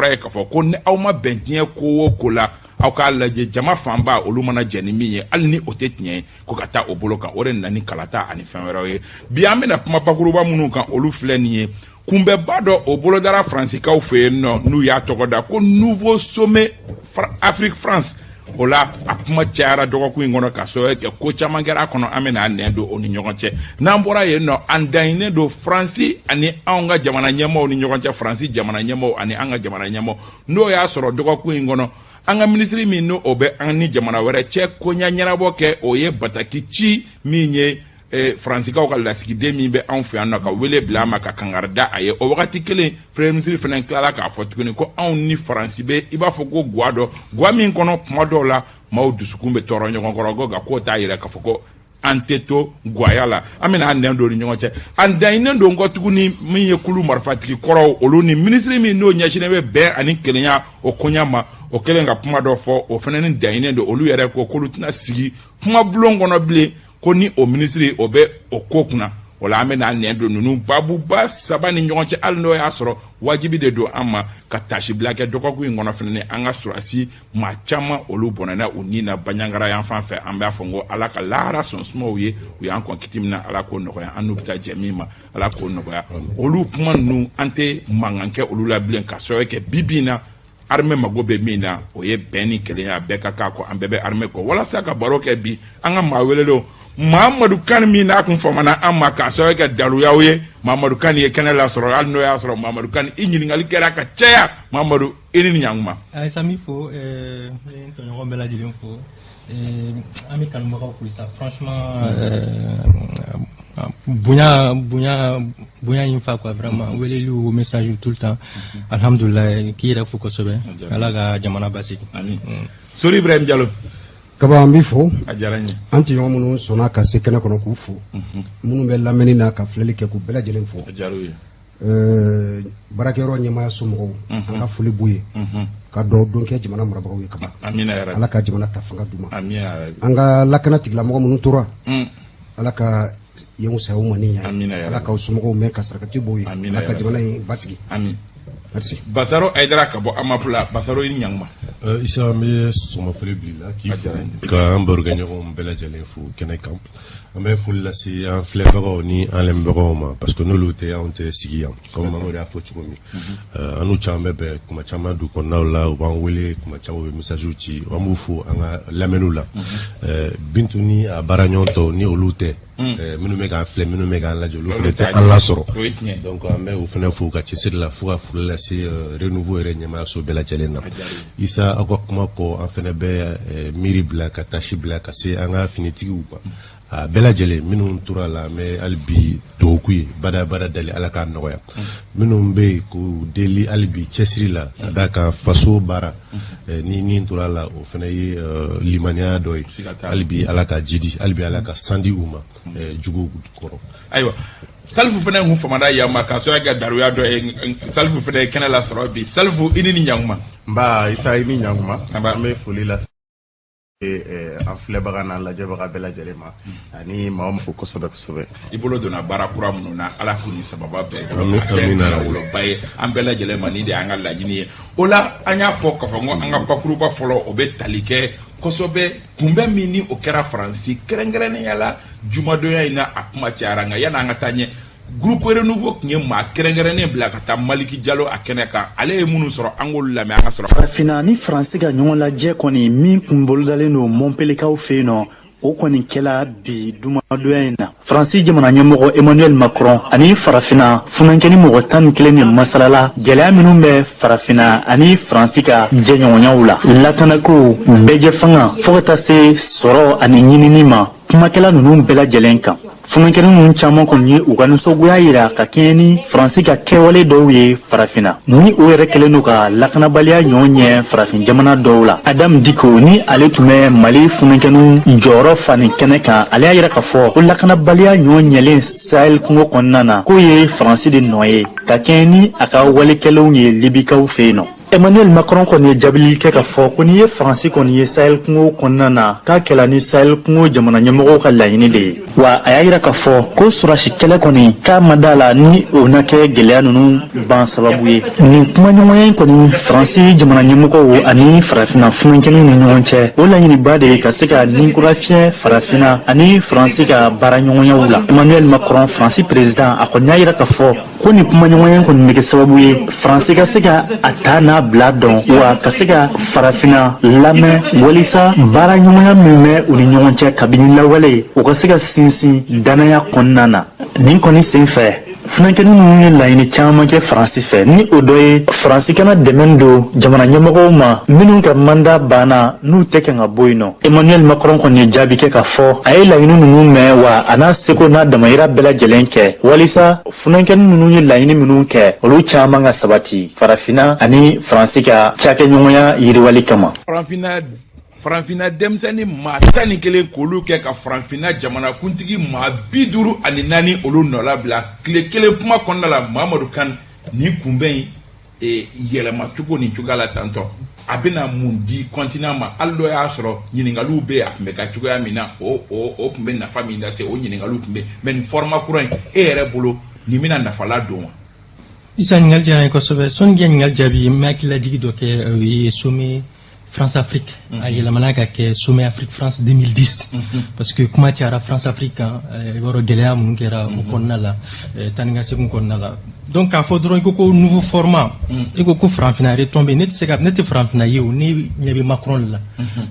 kɔrɔ ye k'a fɔ ko ni aw ma bɛn diɲɛ ko o ko la, aw k'a lajɛ jama fanba olu mana jɛ ni min ye, hali ni o tɛ tiɲɛ ye, ko ka taa o bolo kan. O de nana ni kalata ani fɛn wɛrɛw ye. Bi an bɛna kuma bakuruba minnu kan, olu filɛ nin ye. Kunbɛnba dɔ o bolodara Faransikaw fɛ yen nɔ, n'u y'a tɔgɔ da ko nouveau sommet Afrique France. O la, a kuma cayara dɔgɔkun in kɔnɔ ka sababu kɛ ko caman kɛra a kɔnɔ. An bɛna an nɛn don o ni ɲɔgɔn cɛ. N'an bɔra yen nɔ, an daɲinen don Faransi ani anw ka jamana ɲɛmaaw ni ɲɔgɔn cɛ, Faransi jamana ɲɛmaaw ani an ka jamana ɲɛmaaw. N'o y'a sɔrɔ dɔgɔkun in kɔnɔ, an ka minisiri min n'o o bɛ an ni jamana wɛrɛ cɛ koɲa ɲɛnabɔ kɛ, o ye bataki ci min ye Faransikaw ka lasigiden min bɛ anw fɛ yan nɔ, ka wele bila a ma ka kangari da a ye. O wagati kelen, premier ministre fana tilala k'a fɔ tuguni ko anw ni Faransi bɛ i b'a fɔ ko gwa dɔ, gwa min kɔnɔ kuma dɔw la maaw dusukun bɛ tɔɔrɔ ɲɔgɔn kɔrɔ, ko nka k'o t'a yira k'a fɔ ko an tɛ to gwaya la. An bɛna an nɛn don ni ɲɔgɔn cɛ. An daɲinen don kɔ tuguni, min ye kulu marifatigi kɔrɔw, olu ni minisiri min n'o ɲɛsinnen bɛ bɛn ani kelenya o koɲa ma, o kɛlen ka kuma dɔ fɔ, o fana ni daɲinen don. Olu yɛrɛ ko k'olu tɛna sigi kuma bulon kɔnɔ bilen ko ni o minisiri o bɛ o ko kunna. O la, an bɛna nɛn don ninnu babuba saba ni ɲɔgɔn cɛ, hali n'o y'a sɔrɔ wajibi de don an ma ka tasibila kɛ dɔgɔkun in kɔnɔ fana. An ka sɔrɔdasi maa caman, olu bɔnɛna u ni na Banjagara yan fan fɛ. An b'a fɔ ko Ala ka lahara sɔn sumaw ye. U y'an kɔn kiti min na, Ala k'o nɔgɔya. An n'u bɛ taa jɛ min ma, Ala k'o nɔgɔya. Olu kuma ninnu, an tɛ mankan kɛ olu la bilen, ka sababu kɛ bi bi in na, armée mago bɛ min na, o ye bɛn ni kelenya. Bɛɛ ka k'a kɔ, an bɛɛ bɛ armée kɔ. Walasa ka baro kɛ bi, an ka maa welelenw, Mamadu Kan min n'a kun famana an ma k'a sababu kɛ daluyaw ye, Mamadu Kan ye kɛnɛ lasɔrɔ. Hali n'o y'a sɔrɔ Mamadu Kan, i ɲininkali kɛra ka caya. Mamadu, i ni ɲankuma. Ayisa, n b'i fo, n bɛ n tɔɲɔgɔn bɛɛ lajɛlen fo, an bɛ kanubagaw fo sa. Franchement, bonya bonya bonya in fa quoi, vraiment, weleliw, message tout le temps, alhamdulilayi. K'i yɛrɛ fo kosɛbɛ. Ala ka jamana basigi. Amin. Sori Ibrahim Jalo. Kaba, an b'i fo. A diyara n ye. An tɔɲɔgɔn minnu sɔnna ka se kɛnɛ kɔnɔ, k'u fo, minnu bɛ lamɛnni na ka filɛli kɛ, k'u bɛɛ lajɛlen fo. A diyara u ye. Baarakɛyɔrɔ ɲɛmaaya somɔgɔw, an ka foli b'u ye, ka dɔw don kɛ jamana marabagaw ye kaba. Amina yarabi. Ala ka jamana ta fanga d'u ma. Amina yarabi. An ka lakana tigilamɔgɔ minnu tora, Ala ka yen sayo ma ni ɲa. Amina yarabi. Ala k'aw somɔgɔw mɛn ka sarakati b'o ye. Amina Ala ka yarabi. jamana in basigi. Amin. Merci. Basaro Ayidara ka bɔ Amapu la. Basaro, i ni ɲankuma. Isa, an bɛ sɔgɔmafoli bila i la k'i A diyara n fo, ka an barokɛɲɔgɔnw bɛɛ lajɛlen fo kɛnɛ kan. An bɛ foli lase an filɛbagaw ni an lamɛnbagaw ma, parce que n'olu tɛ, anw tɛ sigi yan. Comme Mamadu y'a fɔ cogo min, an n'u caman bɛ bɛn kuma caman du kɔnɔnaw la, u b'an wele kuma caman, u bɛ message ci, an b'u fo an ka lamɛnniw la. Bintu ni a baaraɲɔgɔn tɔw, ni olu tɛ, minnu bɛ k'an filɛ, minnu bɛ k'an lajɛ, olu fana tɛ an lasɔrɔ. O ye tiɲɛ ye. Donc an bɛ o fana fo ka cɛsiri la, fo ka foli lase Renouveau yɛrɛ ɲɛmaayaso bɛɛ lajɛlen na. Isa, aw ka kuma kɔ, an fana bɛ miiri bila ka tasi bila ka se an ka finitigiw ma, a bɛɛ lajɛlen minnu tora la. An bɛ hali bi dugawu k'u ye, bada bada dali, Ala k'a nɔgɔya. Minnu bɛ yen, k'u deli hali bi cɛsiri la, ka d'a kan faso baara, ni tora la, o fana ye limaniya dɔ ye. Siga t'a la. Hali bi Ala ka jidi, hali bi Ala ka sandi u ma juguw kɔrɔ. Ayiwa, Salifu fana kun famana yan ma k'a sababu kɛ daruya dɔ ye. Salifu fana ye kɛnɛ lasɔrɔ bi. Salifu, i ni ɲankuma. Nba Isa, i ni ɲankuma. Nba. An bɛ foli lase an filɛbaga n'an lajɛbaga bɛɛ lajɛlen ma ani maaw ma fo kosɛbɛ kosɛbɛ. I bolo donna baara kura minnu na, Ala k'u ni sababa bɛɛ. Amin, A kɛ amin, yarabi. woloba ye an bɛɛ lajɛlen ma. Nin de y'an ka laɲini ye. O la, an y'a fɔ k'a fɔ ko an ka bakuruba fɔlɔ, o bɛ tali kɛ kosɛbɛ kunbɛn min ni o kɛra Faransi, kɛrɛnkɛrɛnnenya la jumadonya in na. A kuma cayara, nka yanni an ka taa ɲɛ, groupe Renouveau tun ye maa kɛrɛnkɛrɛnnen bila ka taa Maliki Jalo a kɛnɛ kan. Ale ye minnu sɔrɔ, an k'olu lamɛn, an ka sɔrɔ. Farafinna ni Faransi ka ɲɔgɔn lajɛ kɔni min kun bolodalen don Montpellierkaw fɛ yen nɔ, o kɔni kɛla bi jumadonya in na. Faransi jamana ɲɛmɔgɔ Emmanuel Macron ani Farafinna funankɛni mɔgɔ 11 de masalala gɛlɛya minnu bɛ Farafinna ani Faransi ka jɛɲɔgɔnyaw la, lakanako, bɛɛjɛ fanga, fɔɔ ka taa se sɔrɔ ani ɲinini ma. Kumakɛla ninnu bɛɛ lajɛlen kan, funankɛni ninnu caman kɔni ye u ka nisɔngoya yira ka kɛɲɛ ni Faransi ka kɛwale dɔw ye Farafinna, ni o yɛrɛ kɛlen don ka lakanabaliya ɲɔ ɲɛ farafin jamana dɔw la. Adam Diko ni ale tun bɛ Mali funankɛninw jɔyɔrɔ fani kɛnɛ kan, ale y'a yira k'a fɔ ko lakanabaliya ɲɔ ɲɛlen Sahel kungo kɔnɔna na, k'o ye Faransi de nɔ ye ka kɛɲɛ ni a ka walekɛlenw ye Libikaw fɛ yen nɔ. Emmanuel Macron kɔni ye jaabili kɛ k'a fɔ ko n'i ye Faransi kɔni ye Sahel kungo kɔnɔna na, k'a kɛla ni Sahel kungo jamana ɲɛmɔgɔw ka laɲini de ye. Wa a y'a yira k'a fɔ ko sɔrɔdasi kɛlɛ kɔni, k'a ma da la ni o na kɛ gɛlɛya ninnu ban sababu ye. Nin kumaɲɔgɔnya in kɔni, Faransi jamana ɲɛmɔgɔw ani Farafinna funankɛninw ni ɲɔgɔn cɛ, o laɲiniba de ye ka se ka ninkura fiyɛ Farafinna ani Faransi ka baaraɲɔgɔnyaw la. Emmanuel Macron, Faransi président, a kɔni y'a yira k'a fɔ ko nin kumaɲɔgɔnya kɔni bɛ kɛ sababu ye Faransi ka se ka a ta n'a bila dɔn, wa ka se ka Farafinna lamɛn, walisa baaraɲɔgɔnya min bɛ u ni ɲɔgɔn cɛ kabini lawale, o ka se ka sinsin danaya kɔnɔna na. Nin kɔni sen fɛ, funankɛnin ninnu ye laɲini caman kɛ Faransi fɛ, ni o dɔ ye Faransi kana dɛmɛ don jamana ɲɛmɔgɔw ma minnu ka mandat banna, n'u tɛ kan ka bɔ yen nɔ. Emmanuel Macron kɔni ye jaabi kɛ k'a fɔ a ye laɲini ninnu mɛn, wa a n'a seko n'a damayira bɛɛ lajɛlen kɛ walisa funankɛnin ninnu ye laɲini minnu kɛ, olu caman ka sabati Farafinna ani Faransi ka cakɛɲɔgɔnya yiriwali kama. Farafinna denmisɛnnin maa 11, k'olu kɛ ka Farafinna jamanakuntigi maa 54, olu nɔla bila tile kelen kuma kɔnɔna la. Mamadu Kan, nin kunbɛn in yɛlɛma cogo ni cogoya la tantɔ, a bɛna mun di continent ma? Hali dɔ y'a sɔrɔ ɲininkaliw bɛ yen, a tun bɛ ka cogoya min na, o tun bɛ nafa min lase, o ɲininkaliw tun bɛ yen. Mais nin format kura in, e yɛrɛ bolo, nin bɛna nafa la don wa? Isa, ɲininkali diyara n ye kosɛbɛ. Sɔnni k'i ka ɲininkali jaabi, n bɛ hakililajigi dɔ kɛ. O ye sommet France Afrique, a yɛlɛmana ka kɛ sommet Afrique France 2010, parce que kuma cayara France Afrique kan. I b'a dɔn gɛlɛya minnu kɛra o kɔnɔna la, taa ni ka segin kɔnɔna la. Donc k'a fɔ dɔrɔn, i ko ko nouveau format, i ko ko Farafinna retombé, ne tɛ se ka, ne tɛ Farafinna ye o. Ne ɲɛ bɛ Macron de la,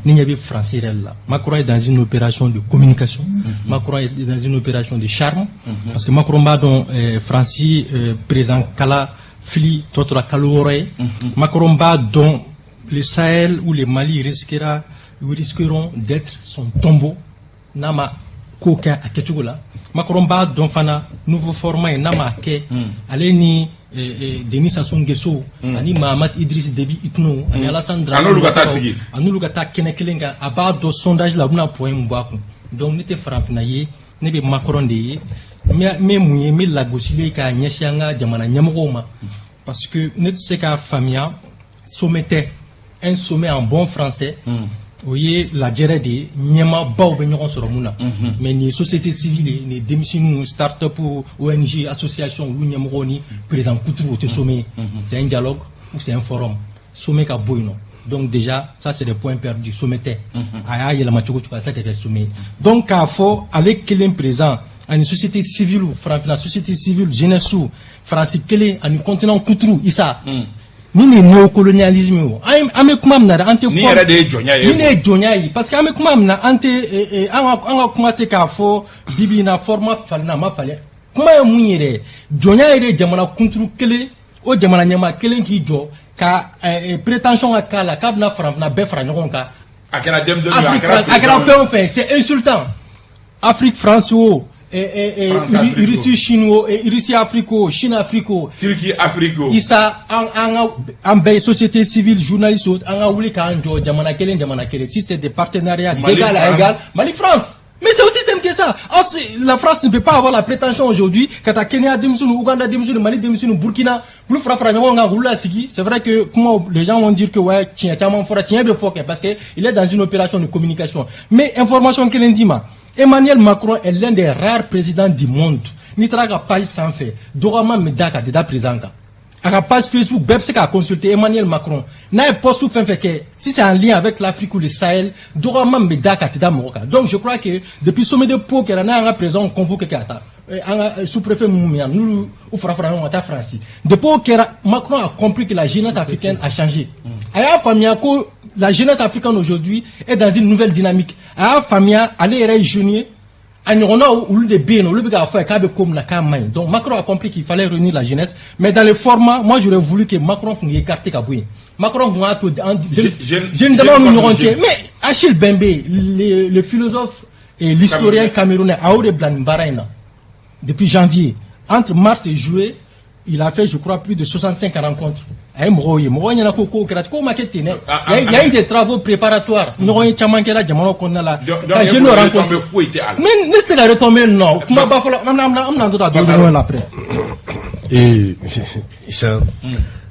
ne ɲɛ bɛ Faransi yɛrɛ de la. Macron est dans une opération de communication, Macron est dans une opération de charme, parce que Macron b'a dɔn Faransi président kala fili tɔ tora kalo 6 ye. Macron b'a dɔn le Sahel ou le Mali risqueront d'être son tombeau n'a ma ko kɛ a kɛcogo la. Macron b'a dɔn fana nouveau format in, n'a ma kɛ, ale ni Denis Sassou Nguesso ani Mahamat Idriss Déby Itno ani Alassane Dramane, a n'olu ka taa sigi, a n'olu ka taa kɛnɛ kelen kan, a b'a dɔn sondage la, u bɛna point mun bɔ a kun. Donc ne tɛ Farafinna ye, ne bɛ Macron de ye. N bɛ mun ye? N bɛ lagosili k'a ɲɛsin an ka jamana ɲɛmɔgɔw ma, parce que ne tɛ se k'a faamuya. Sommet tɛ, un sommet en bon français, o ye lajɛrɛ de ye, ɲɛmaabaw bɛ ɲɔgɔn sɔrɔ mun na. Mais nin ye société civile ye, nin ye denmisɛnninw, start-up, ONG, association, olu ɲɛmɔgɔw ni président kuturu, o tɛ sommet ye. C'est un dialogue ou c'est un forum. Sommet ka bɔ yen nɔ. Donc déjà, ça, c'est des points perdus. Sommet tɛ, a y'a yɛlɛma cogo cogo, a tɛ se ka kɛ sommet ye. Donc k'a fɔ ale kelen président ani société civile, Farafinna société civile, jeunesse, Faransi kelen ani continent kuturu, Isa, ni nin ye néocolonialisme ye. O an bɛ kuma min na dɛ, an tɛ Nin yɛrɛ de ye jɔnya ye. Nin de ye jɔnya ye, parce que an bɛ kuma min na, an tɛ an ka kuma tɛ k'a fɔ bibi in na format falenna, a ma falen. Kuma ye mun ye dɛ? Jɔnya yɛrɛ, jamana kunturu kelen, o jamana ɲɛmaa kelen k'i jɔ ka prétention ka k'a la k'a bɛna Farafinna bɛɛ fara ɲɔgɔn kan. A kɛra denmisɛnnin ye, a kɛra A kɛra fɛn o fɛn, c'est insultant. Afrique France o, Russie Chine o, Russie Afrique o, Chine Afrique o, Turquie Afrique o. Isa, an ka an bɛɛ ye société civile, journaliste o, an ka wuli k'an jɔ. Jamana kelen, jamana kelen, si c'est des partenariats d'égal à égal, Mali France. Mais c'est aussi simple que ça. Or, la France ne peut pas avoir la prétention aujourd'hui ka taa Kenya denmisɛnninw, Ouganda denmisɛnninw, Mali denmisɛnninw, Burkina, olu fara fara ɲɔgɔn kan k'olu lasigi. C'est vrai que kuma, les gens vont dire que ouais, tiɲɛ caman fɔra, tiɲɛ bɛ fɔ kɛ, parce que il est dans une opération de communication. Mais information kelen d'i ma: Emmanuel Macron est l'un des rares présidents du monde, n'i taara ka page sanfɛ, dɔgɔman min da ka tɛ da président kan. A ka page Facebook, bɛɛ bɛ se k'a consulter. Emmanuel Macron n'a ye poste fɛn fɛn kɛ, si c'est en lien avec l'Afrique ou le Sahel, dɔgɔman min bɛ da ka tɛ da mɔgɔ kan. Donc je crois que depuis sommet de Pau kɛra, n'a y'an ka président convoqué ka taa, an ka sous-préfet minnu bɛ yan, n'olu u fara fara ɲɔgɔn kan ka taa Faransi, depuis o kɛra, Macron a compris que la jeunesse africaine a changé. A y'a faamuya ko la jeunesse africaine aujourd'hui est dans une nouvelle dynamique. A y'a faamuya, ale yɛrɛ ye jeune ye, a ɲɔgɔnnaw olu de bɛ yen nɔ, olu bɛ k'a fɔ a ye k'a bɛ ko min na k'a man ɲi. Donc Macron a compris qu'il fallait réunir la jeunesse, mais dans le format, moi, j'aurais voulu que Macron kun écarté ka bɔ yen. Macron kun y'a to an jeune damaw ni ɲɔgɔn cɛ. Mais Achille Mbembe, le philosophe et l'historien camerounais, a y'o de bila nin baara in na depuis janvier. Entre mars et juillet, il a fait, je crois, plus de 65 rencontres. A ye mɔgɔw ye, mɔgɔw ɲɛna ko kow kɛra, ko ma kɛ ten dɛ. Il y a eu des travaux préparatoires, ɲɔgɔn ye caman kɛra jamanaw kɔnɔna la ka jeunes rencontrer. Foyi tɛ a la. Mais ne tɛ se ka retomber nɔ kumaba fɔlɔ, an bɛna to ta don la après. Ee Isa,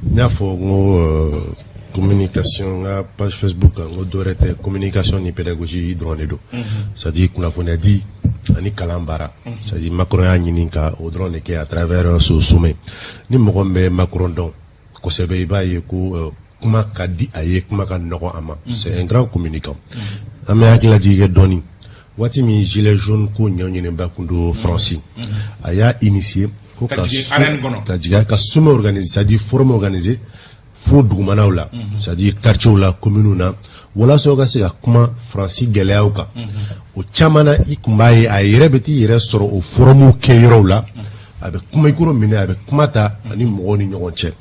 n y'a fɔ n ko Communication, n ka page Facebook kan, n ko dɔwɛrɛ tɛ, communication ni pédagogie dɔrɔn de don, c'est à dire kunnafoniya di ani kalan baara. C'est à dire Macron y'a ɲini ka o dɔrɔn de kɛ à travers ce sommet. Ni mɔgɔ min bɛ Macron dɔn kosɛbɛ, i b'a ye ko kuma ka di a ye, kuma ka nɔgɔn a ma, c'est un grand communicant. An bɛ hakililajigin kɛ dɔɔni, waati min gilet jaune ko ɲɛ ɲiniba kun don Faransi, a y'a initié ko Ka jigin arène kɔnɔ. Ka jigin ka sommet organiser, c'est à dire forum organiser fo dugumanaw la, c'est à dire quartier la, commune na, walasa u ka se ka kuma Faransi gɛlɛyaw kan. O caman na, i kun b'a ye a yɛrɛ bɛ t'i yɛrɛ sɔrɔ o forum kɛ yɔrɔw la, a bɛ kuma micro minɛ, a bɛ kuma ta ani mɔgɔw ni ɲɔgɔn cɛ.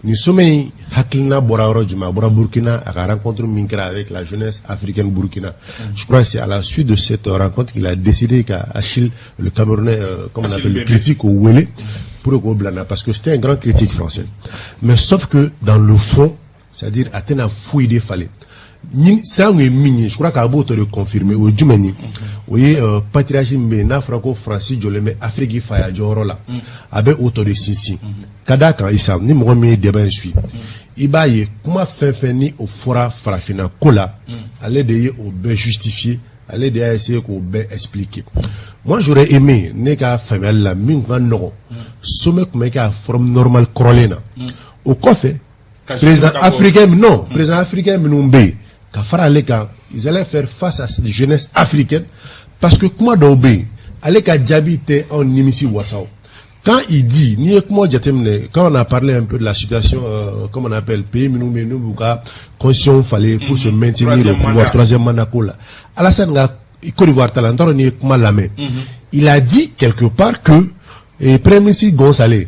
Nin sommet in hakilina bɔra yɔrɔ jumɛn? A bɔra Burkina, a ka rencontre min kɛra avec la jeunesse africaine Burkina. Je crois que c'est à la suite de cette rencontre qu'il a décidé ka Achille, le Camerounais, comme on Achille appelle le Mbembe. critique, au wele pour k'o bila na, parce que c'était un grand critique français. Mais sauf que dans le fond, c'est-à-dire a tɛna foyi de falen. Ɲin sira kun ye min ye, je crois k'a b'o tɔ de confirmer. O ye jumɛn ye? O ye patriarche min bɛ yen, n'a fɔra ko Faransi jɔlen bɛ Afrique faya jɔyɔrɔ la, a bɛ o tɔ de sinsin. Ka d'a kan, Isa, ni mɔgɔ min ye débat in suit, i b'a ye kuma fɛn fɛn ni o fɔra farafinna ko la, ale de ye o bɛɛ justifier, ale de y'a essayé k'o bɛɛ expliquer. Moi, j'aurais aimé, ne ka faamuyali la, min kun ka nɔgɔn, sommet tun bɛ kɛ a forme normale kɔrɔlen na. O kɔfɛ, Ka président ka bɔ. africain, non, président africain minnu bɛ yen ka fara ale kan, ils allaient faire face à cette jeunesse africaine, parce que kuma dɔw bɛ yen, ale ka jaabi tɛ anw nimisi wasa o. Quand il dit, n'i ye kuma jateminɛ, quand on a parlé un peu de la situation, comme on appelle, pays minnu bɛ yen n'u b'u ka constitution falen pour se maintenir au Troisième pouvoir, mandat. Troisième mandat ko la, Alassane ka Côte d'Ivoire ta la, n t'a dɔn n'i ye kuma lamɛn, il a dit quelque part que et Premier ministre González,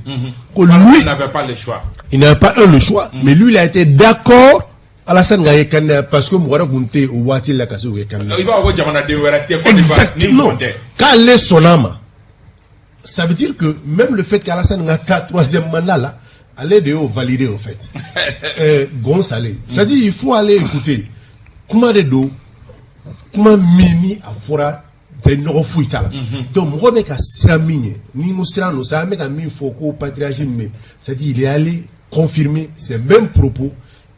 que lui, Il n'avait pas le choix. Il n'avait pas eu le choix, mais lui, il a été d'accord Alassane ka ye candidat, parce que mɔgɔ wɛrɛ tun tɛ yen o waati la ka se k'o kɛ candidat. I b'a fɔ ko jamanaden wɛrɛ tɛ Côte d'Ivoire ni Exactement. mɔgɔ tɛ. K'ale sɔnn'a ma. Ça veut dire que même le fait qu'Alassane ka taa troisième mandat là, ale de y'o validé au fait. González. C'est-à-dire il faut aller écouter. Kuma de don, kuma min ni a fɔra tɛ nɔgɔ foyi t'a la. Donc mɔgɔ bɛ ka siran min ɲɛ, ni n ko siran don sa, an bɛ ka min fɔ ko patriarche min bɛ yen, c'est-à-dire il est allé confirmer ces mêmes propos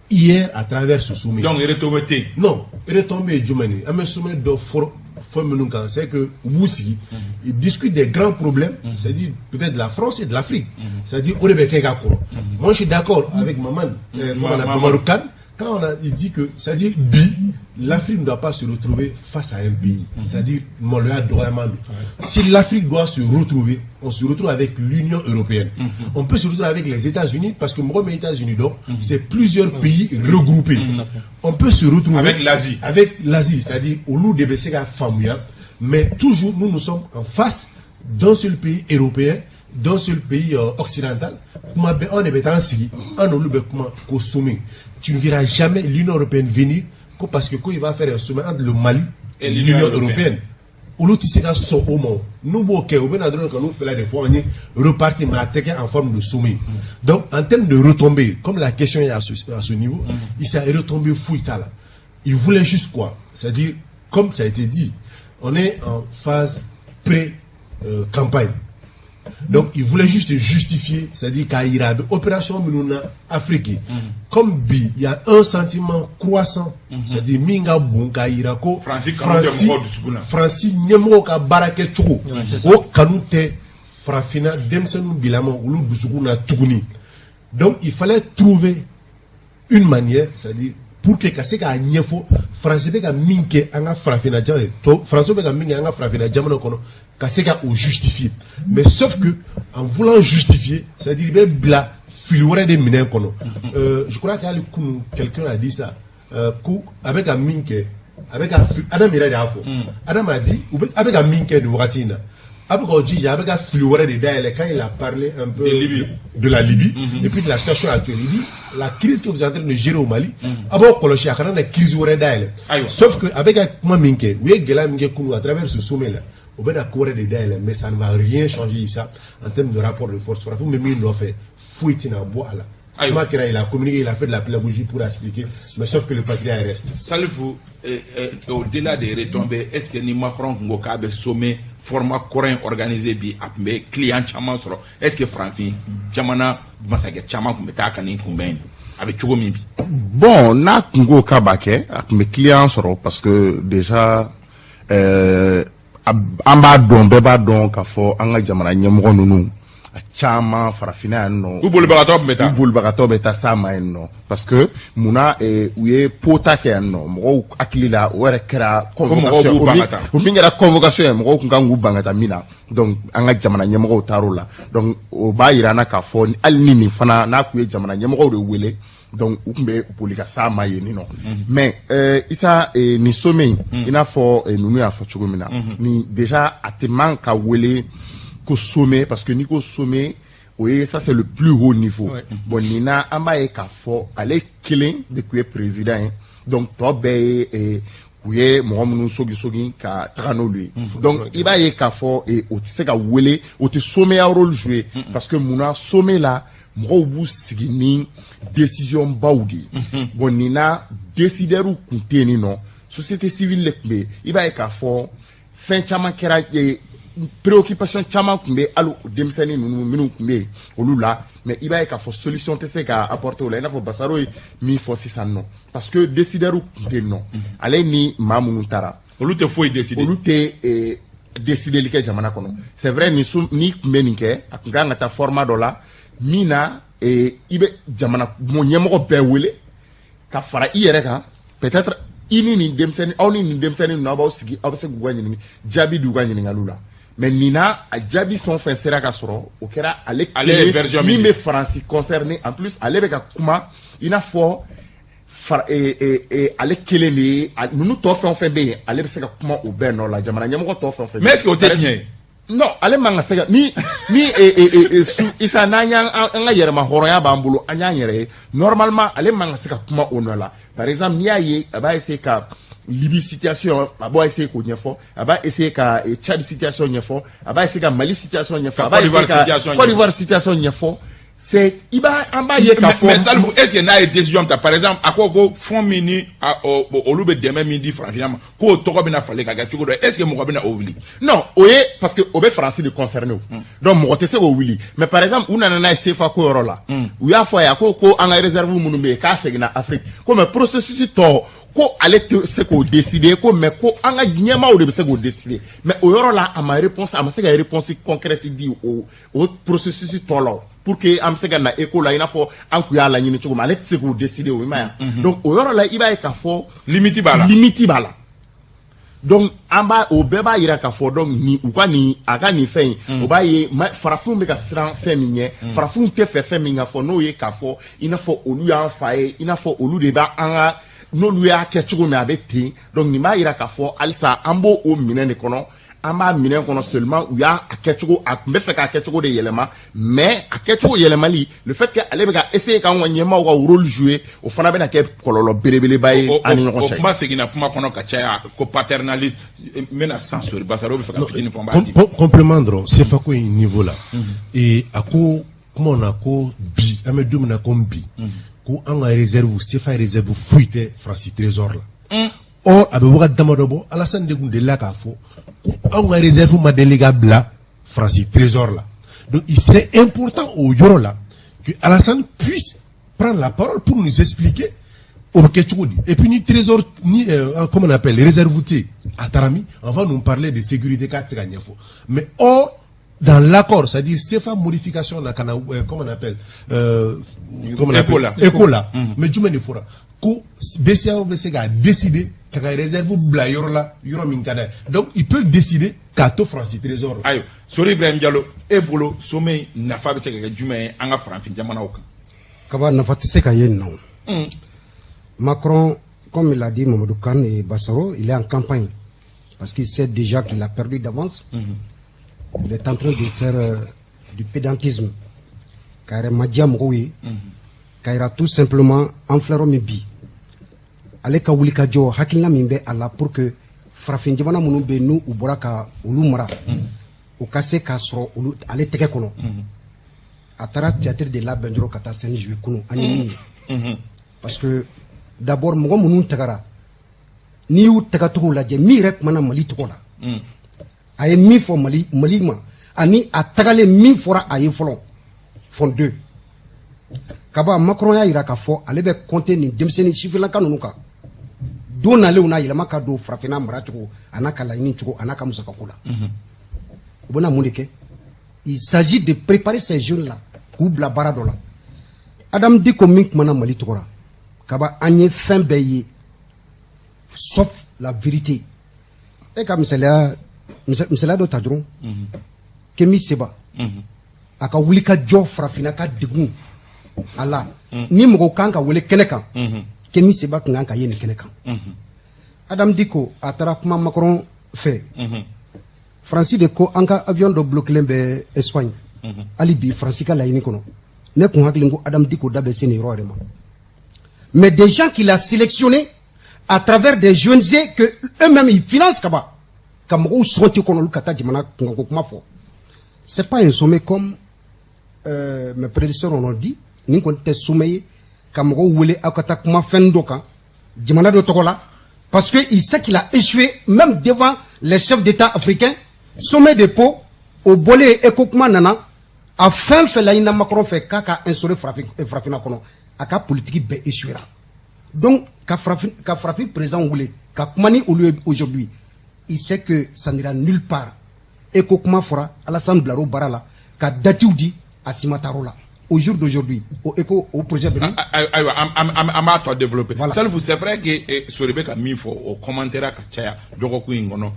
hier à travers ce sommet. Donc retombée tɛ yen. Non, retombée ye jumɛn ye? An bɛ sommet dɔ fɔlɔ fɛn minnu kan, c'est que u b'u sigi, ils discutent des grands problèmes, c'est-à-dire peut-être de la France et de l'Afrique, c'est-à-dire o de bɛ kɛ ka kɔrɔ. Moi, je suis d'accord avec Maman, comment on appelle, Maman. Mamadou Kane, quand on a, il dit que, c'est-à-dire bi, l'Afrique ne doit pas se retrouver face à un pays, c'est-à-dire maloya dɔgɔyama don. Si l'Afrique doit se retrouver, on se retrouve avec l'Union européenne. On peut se retrouver avec les États-Unis, parce que moi, les États-Unis, donc, c'est plusieurs pays regroupés. On peut se retrouver Avec l'Asie. Avec l'Asie, c'est-à-dire olu de bɛ se ka faamuya, mais toujours nous, nous sommes en face d'un seul pays européen, d'un seul pays occidental. Kuma bɛɛ anw de bɛ taa an sigi, an n'olu bɛ kuma k'o sommet. Tu ne verras jamais l'Union européenne venir ko parce que ko il va faire un sommet entre le Mali Et et l'Union l'Union européenne. européenne. Olu tɛ se ka sɔn o ma o. N'u b'o kɛ, u bɛ na dɔrɔn ka n'u fɛla de fɔ an ye reparti, mais a tɛ kɛ en forme de sommet. Donc en termes de retombées, comme la question est à ce niveau, il s'est retombé foyi t'a la. Il voulait juste quoi? C'est-à-dire, comme ça a été dit, on est en phase pré-campagne. Donc, il voulait juste justifier, c'est-à-dire k'a yira a bɛ opération minnu na Afrique. Comme bi, il y a un sentiment croissant, c'est-à-dire min ka bon k'a yira ko Faransi kanu tɛ mɔgɔw dusukun na. Faransi ɲɛmɔgɔw ka baara kɛcogo, o kanu tɛ farafinna denmisɛnninw bilama olu dusukun na tuguni. Donc, il fallait trouver une manière, c'est-à-dire pour que ka se k'a ɲɛfɔ Faransi bɛ ka min kɛ an ka farafinna jamana to, Faransi bɛ ka min kɛ an ka farafinna jamana kɔnɔ, ka se ka o justifier. Mais sauf que en voulant justifier, c'est-à-dire i bɛ bila fili wɛrɛ de minɛn kɔnɔ. Je crois qu'hali kunun quelqu'un a dit ça, ko a bɛ ka min kɛ, a bɛ ka Adam yɛrɛ de y'a fɔ. Adam a dit u bɛ a bɛ ka min kɛ nin wagati in na, a bɛ k'o jija, a bɛ ka fili wɛrɛ de dayɛlɛ. Quand il a parlé un peu De Libye. De la Libye et puis de la situation actuelle, il dit la crise que vous êtes en train de gérer au Mali, a b'aw kɔlɔsi a kana na crise wɛrɛ dayɛlɛ. Ayiwa. Sauf que a bɛ ka kuma min kɛ, u ye gɛlɛya min kɛ kunun à travers ce sommet là, o bɛ na ko wɛrɛ de dayɛlɛ, mais ça ne va rien changer ça en termes de rapport de force. Farafin bɛ min nɔfɛ, foyi tɛna bɔ a la. Ayiwa. Kuma kɛra, il a communiqué, il a fait de la pédagogie pour expliquer, mais sauf que le patriarcat reste. Salifu, au-delà des retombées, est-ce que ni Macron kun ko k'a bɛ sommet format kɔrɔ in organiser bi, a tun bɛ client caman sɔrɔ? Est-ce que farafin jamana masakɛ caman tun bɛ taa ka nin kunbɛn in? A bɛ cogo min bi. Bon, n'a kun ko k'a b'a kɛ, a tun bɛ client sɔrɔ, parce que déjà an b'a dɔn, bɛɛ b'a dɔn k'a fɔ an ka jamana ɲɛmɔgɔ ninnu, a caman farafinna yan nɔ, U bolibagatɔ tun bɛ taa. U bolibagatɔ bɛ taa s'a ma yen nɔ, parce que munna u ye pota kɛ yan nɔ, mɔgɔw hakili la o yɛrɛ kɛra mɔgɔw b'u ban ka taa. O min kɛra convocation ye, mɔgɔw tun kan k'u ban ka taa min na. Donc an ka jamana ɲɛmɔgɔw taar'o la. Donc o b'a yira an na k'a fɔ hali ni nin fana n'a tun ye jamana ɲɛmɔgɔw de wele, donc u tun bɛ boli ka s'a ma yen nɔ. Mais Isa, nin sommet in, i n'a fɔ ninnu y'a fɔ cogo min na, ni déjà a tɛ man ka wele ko sommet, parce que n'i ko sommet, o ye, ça c'est le plus haut niveau. Bon, nin na, an b'a ye k'a fɔ ale kelen de tun ye président ye, donc tɔ bɛɛ ye u ye mɔgɔ minnu sogi sogi ka taga n'olu ye. Donc i b'a ye k'a fɔ o tɛ se ka wele, o tɛ sommet ya rôle jouer, parce que munna, sommet la, mɔgɔw b'u sigi ni décision baw de ye. Bon, nin na, décideurs tun tɛ yen nɔ, société civile de tun bɛ yen. I b'a ye k'a fɔ fɛn caman kɛra, préoccupation caman tun bɛ hali denmisɛnnin ninnu minnu tun bɛ yen olu la, mais i b'a ye k'a fɔ solution tɛ se ka apporter o la, i n'a fɔ Basaro ye min fɔ sisan nɔ, parce que décideurs tun tɛ yen nɔ. Ale ni maa minnu taara, Olu tɛ foyi décider. Olu tɛ décideli kɛ jamana kɔnɔ. C'est vrai, ni so ni tun bɛ nin kɛ, a tun kan ka taa format dɔ la min na i bɛ jamana ɲɛmɔgɔ bɛɛ wele ka fara i yɛrɛ kan. Peut-être i ni nin denmisɛnnin, aw ni nin denmisɛnnin ninnu, aw b'aw sigi, aw bɛ se k'u ka ɲininka, jaabi di u ka ɲininkaliw la. Mais nin na, a jaabi fɛn o fɛn sera ka sɔrɔ, o kɛra ale Ale ye kelen version min min di. bɛ Faransi concerné. En plus, ale bɛ ka kuma i n'a fɔ ale kelen de ye ninnu tɔ fɛn o fɛn bɛ yen, ale bɛ se ka kuma o bɛɛ nɔ la, jamana ɲɛmɔgɔ tɔ fɛn o fɛn bɛ Mais est ce que o tɛ yen. tiɲɛ ye? Non, ale man ka se ka ni su Isa, n'an y'an an ka yɛrɛma hɔrɔnya b'an bolo, an y'an yɛrɛ ye, normalement ale man ka se ka kuma o nɔ la. Par exemple, n'i y'a ye a b'a essayer ka Libye situation, a b'a essayer k'o ɲɛfɔ, a b'a essayer ka Tchad situation ɲɛfɔ, a b'a essayer ka Mali situation ɲɛfɔ, Ka a b'a Côte d'Ivoire essayer ka situation Côte d'Ivoire situation ɲɛfɔ, c'est i b'a an b'a ye k'a fɔ. Mais Salifu, est ce que n'a ye décision ta, par exemple, a ko ko fonds min ni olu bɛ dɛmɛ min di farafinna ma, k'o tɔgɔ bɛna falen ka kɛ cogo dɔ, est ce que mɔgɔ bɛna o wuli? Non, o ye parce que o bɛ Faransi de concerné o. Donc mɔgɔ tɛ se k'o wuli. Mais par exemple, u nana n'a ye CFA ko yɔrɔ la. U y'a fɔ a ye, a ko ko an ka réserve minnu bɛ yen, k'a seginna Afrique. Ko mais processus tɔ, ko ale tɛ se k'o décider, ko mais ko an ka ɲɛmaaw de bɛ se k'o décider. Mais o yɔrɔ la, a ma réponse, a ma se ka réponse concrète di o processus tɔ la o, pour que an bɛ se ka na éco la i n'a fɔ an kun y'a laɲini cogo min, ale tɛ se k'o décider o, i m'a ye wa? Donc o yɔrɔ la, i b'a ye k'a fɔ Limite b'a la. Limite b'a la. Donc an b'a, o bɛɛ b'a yira k'a fɔ, donc nin u ka nin, a ka nin fɛn in, o b'a ye farafinw bɛ ka siran fɛn min ɲɛ, farafinw tɛ fɛ fɛn min ka fɔ, n'o ye k'a fɔ i n'a fɔ olu y'an fa ye, i n'a fɔ olu de b'a an ka, n'olu y'a kɛ cogo min, a bɛ ten. Donc nin b'a yira k'a fɔ halisa an b'o o minɛn de kɔnɔ, an b'a minɛn kɔnɔ. Seulement u y'a a kɛcogo, a tun bɛ fɛ k'a kɛcogo de yɛlɛma, mais a kɛcogo yɛlɛmali, le fait que ale bɛ ka essayer k'anw ka ɲɛmaaw ka rôle jouer, o fana bɛna kɛ kɔlɔlɔ belebeleba ye an ni ɲɔgɔn O cɛ. kuma seginna kuma kɔnɔ ka caya ko paternaliste. N bɛna san sori Basaro bɛ fɛ ka fitinin fɔ, n b'a di. Complément dɔrɔn, CFA ko in niveau la, et a ko kuma na ko bi, an bɛ don min na komi bi, ko an ka réserve, CFA réserve foyi tɛ Faransi trésor la. Or a bɛ wagati damadɔ bɔ, Alassane de tun delila k'a fɔ ko anw ka réserve ma deli ka bila Faransi trésor la. Donc il serait important o yɔrɔ la que Alassane puisse prendre la parole pour nous expliquer o bɛ kɛ cogo di. Et puis ni trésor ni comment on appelle, réserve tɛ, a taara min, on va nous parler de sécurité, k'a tɛ se ka ɲɛfɔ. Mais or dans l'accord, c'est-à-dire CFA modification na ka na comment on appelle, comment on ECO appelle la. ECO la, mais jumɛn de fɔra ko BCEAO bɛ se k'a décider ka ka réserve bila yɔrɔ la, yɔrɔ min ka d'a ye? Donc ils peuvent décider k'a to Faransi trésor la. Ayiwa, Sori Ibrahim Diallo, e bolo, sommet in nafa bɛ se ka kɛ jumɛn ye an ka farafin jamanaw kan? Kaba, nafa tɛ se ka ye nin na. Macron, comme il a dit Mamadou Kane et Bassaro, il est en campagne parce qu'il sait déjà qu'il a perdu d'avance. Il est en train de faire du pédantisme. K'a yɛrɛ madiya mɔgɔw ye, k'a yira tout simplement an filɛ yɔrɔ min bi, ale ka wuli ka jɔ, hakilina min bɛ a la pour que farafin jamana minnu bɛ yen, n'u u bɔra ka olu mara, u ka se k'a sɔrɔ olu ale tɛgɛ kɔnɔ. A taara théâtre de labɛn dɔrɔn ka taa scène jouer kunun, an ye min ye, parce que d'abord mɔgɔ minnu tagara, n'i y'u tagacogo lajɛ, min yɛrɛ kumana Mali tɔgɔ la, a ye min fɔ Mali ma, ani a tagalen min fɔra a ye fɔlɔ, fond deux. Kaba, Macron y'a yira k'a fɔ ale bɛ compter nin denmisɛnnin sifinnaka ninnu kan. Don nalenw na, yɛlɛma ka don farafinna mara cogo, a n'a ka laɲini cogo, a n'a ka musakako la. U bɛna mun de kɛ? Il s'agit de préparer ces jeunes là k'u bila baara dɔ la. Adam Diko min kumana Mali tɔgɔ la, Kaba, an ye fɛn bɛɛ ye sauf la vérité. E ka misaliya, misaliya dɔ ta dɔrɔn, Kemi Seba, a ka wuli ka jɔ farafinna ka degun a la, ni mɔgɔ kan ka wele kɛnɛ kan, Kemi Seba tun kan ka ye nin kɛnɛ kan. Adam Diko, a taara kuma Macron fɛ. Faransi de ko an ka avion dɔ bloqué bɛ Espagne hali bi, Faransi ka laɲini kɔnɔ. Ne kun hakili ko Adam Diko da bɛ se nin yɔrɔ yɛrɛ ma, mais des gens qu'il a sélectionnés à travers des ONG que eux-mêmes ils financent, kaba ka mɔgɔw sɔgɔti kɔnɔ, olu ka taa jamana kunkanko kuma fɔ. C'est pas un sommet comme mes prédécesseurs en ont dit. Nin kɔni tɛ sommet ye ka mɔgɔw wele aw ka taa kuma fɛn dɔ kan jamana dɔ tɔgɔ la, parce que il sait qu'il a échoué même devant les chefs d'État africains. Sommet de Pau o bɔlen, ECO kuma nana, a fɛn fɛn laɲinina Macron fɛ k'a ka instaurer farafin farafinna kɔnɔ, a ka politique bɛɛ échouera. Donc ka farafin président wele ka kuma ni olu ye aujourd'hui, il sait que ça n'ira nulle part. ECO kuma fɔra, Alassane bilar'o baara la ka datiw di, a si ma taar'o la. Au jour d'aujourd'hui, o ECO, o projet bɛ min? Ayiwa, an b'a tɔ développer. Voilà. Salifu, c'est vrai que Sori bɛ ka min fɔ, o commentaire ka caya dɔgɔkun in kɔnɔ,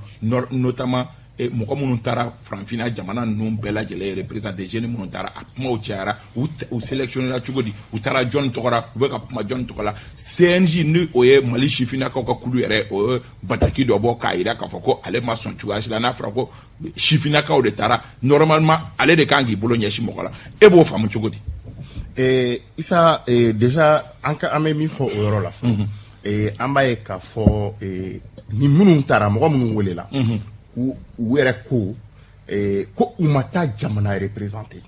notamment mɔgɔ minnu taara farafinna jamana ninnu bɛɛ lajɛlen représenté, jeunes minnu taara, a kumaw cayara. U sélectionné la cogo di? U taara jɔnni tɔgɔ la? U bɛ ka kuma jɔnni tɔgɔ la? CNJ, ni o ye Mali sifinnakaw ka kulu yɛrɛ, o ye bataki dɔ bɔ k'a jira k'a fɔ ko ale ma sɔn cogoya si la. N'a fɔra ko sifinnakaw de taara, normalement ale de kan k'i bolo ɲɛsin mɔgɔ la. E b'o faamu cogo di? Isa, déjà an ka an bɛ min fɔ o yɔrɔ la fɔlɔ, an b'a ye k'a fɔ ni minnu taara, mɔgɔ minnu welela, k'u u yɛrɛ ko ko u ma taa jamana représenter.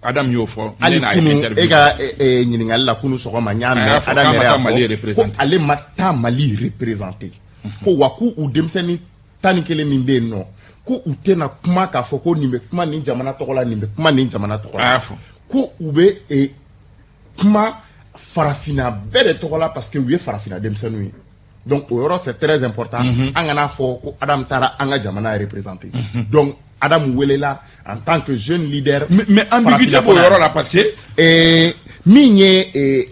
Adam y'o fɔ. Hali Ne n'a ye kunu interview. E ka ɲininkali la kunu sɔgɔma, n y'a A mɛn y'a fɔ Adam k'a ma yɛrɛ y'a taa Mali fɔ ko représenter. ale ma taa Mali représenter, ko wa k'u u denmisɛnnin 11 min bɛ yen nɔ, ko u tɛna kuma k'a fɔ ko nin bɛ kuma nin jamana tɔgɔ la, nin bɛ kuma nin jamana tɔgɔ A la. y'a fɔ. Ko u bɛ kuma farafinna bɛɛ de tɔgɔ la, parce que u ye farafinna denmisɛnninw ye. Donc o yɔrɔ, c'est très important. An kana fɔ ko Adam taara an ka jamana représenter. Donc Adam welela en tant que jeune leader. Mais ambiguïté b'o yɔrɔ la parce que Min ye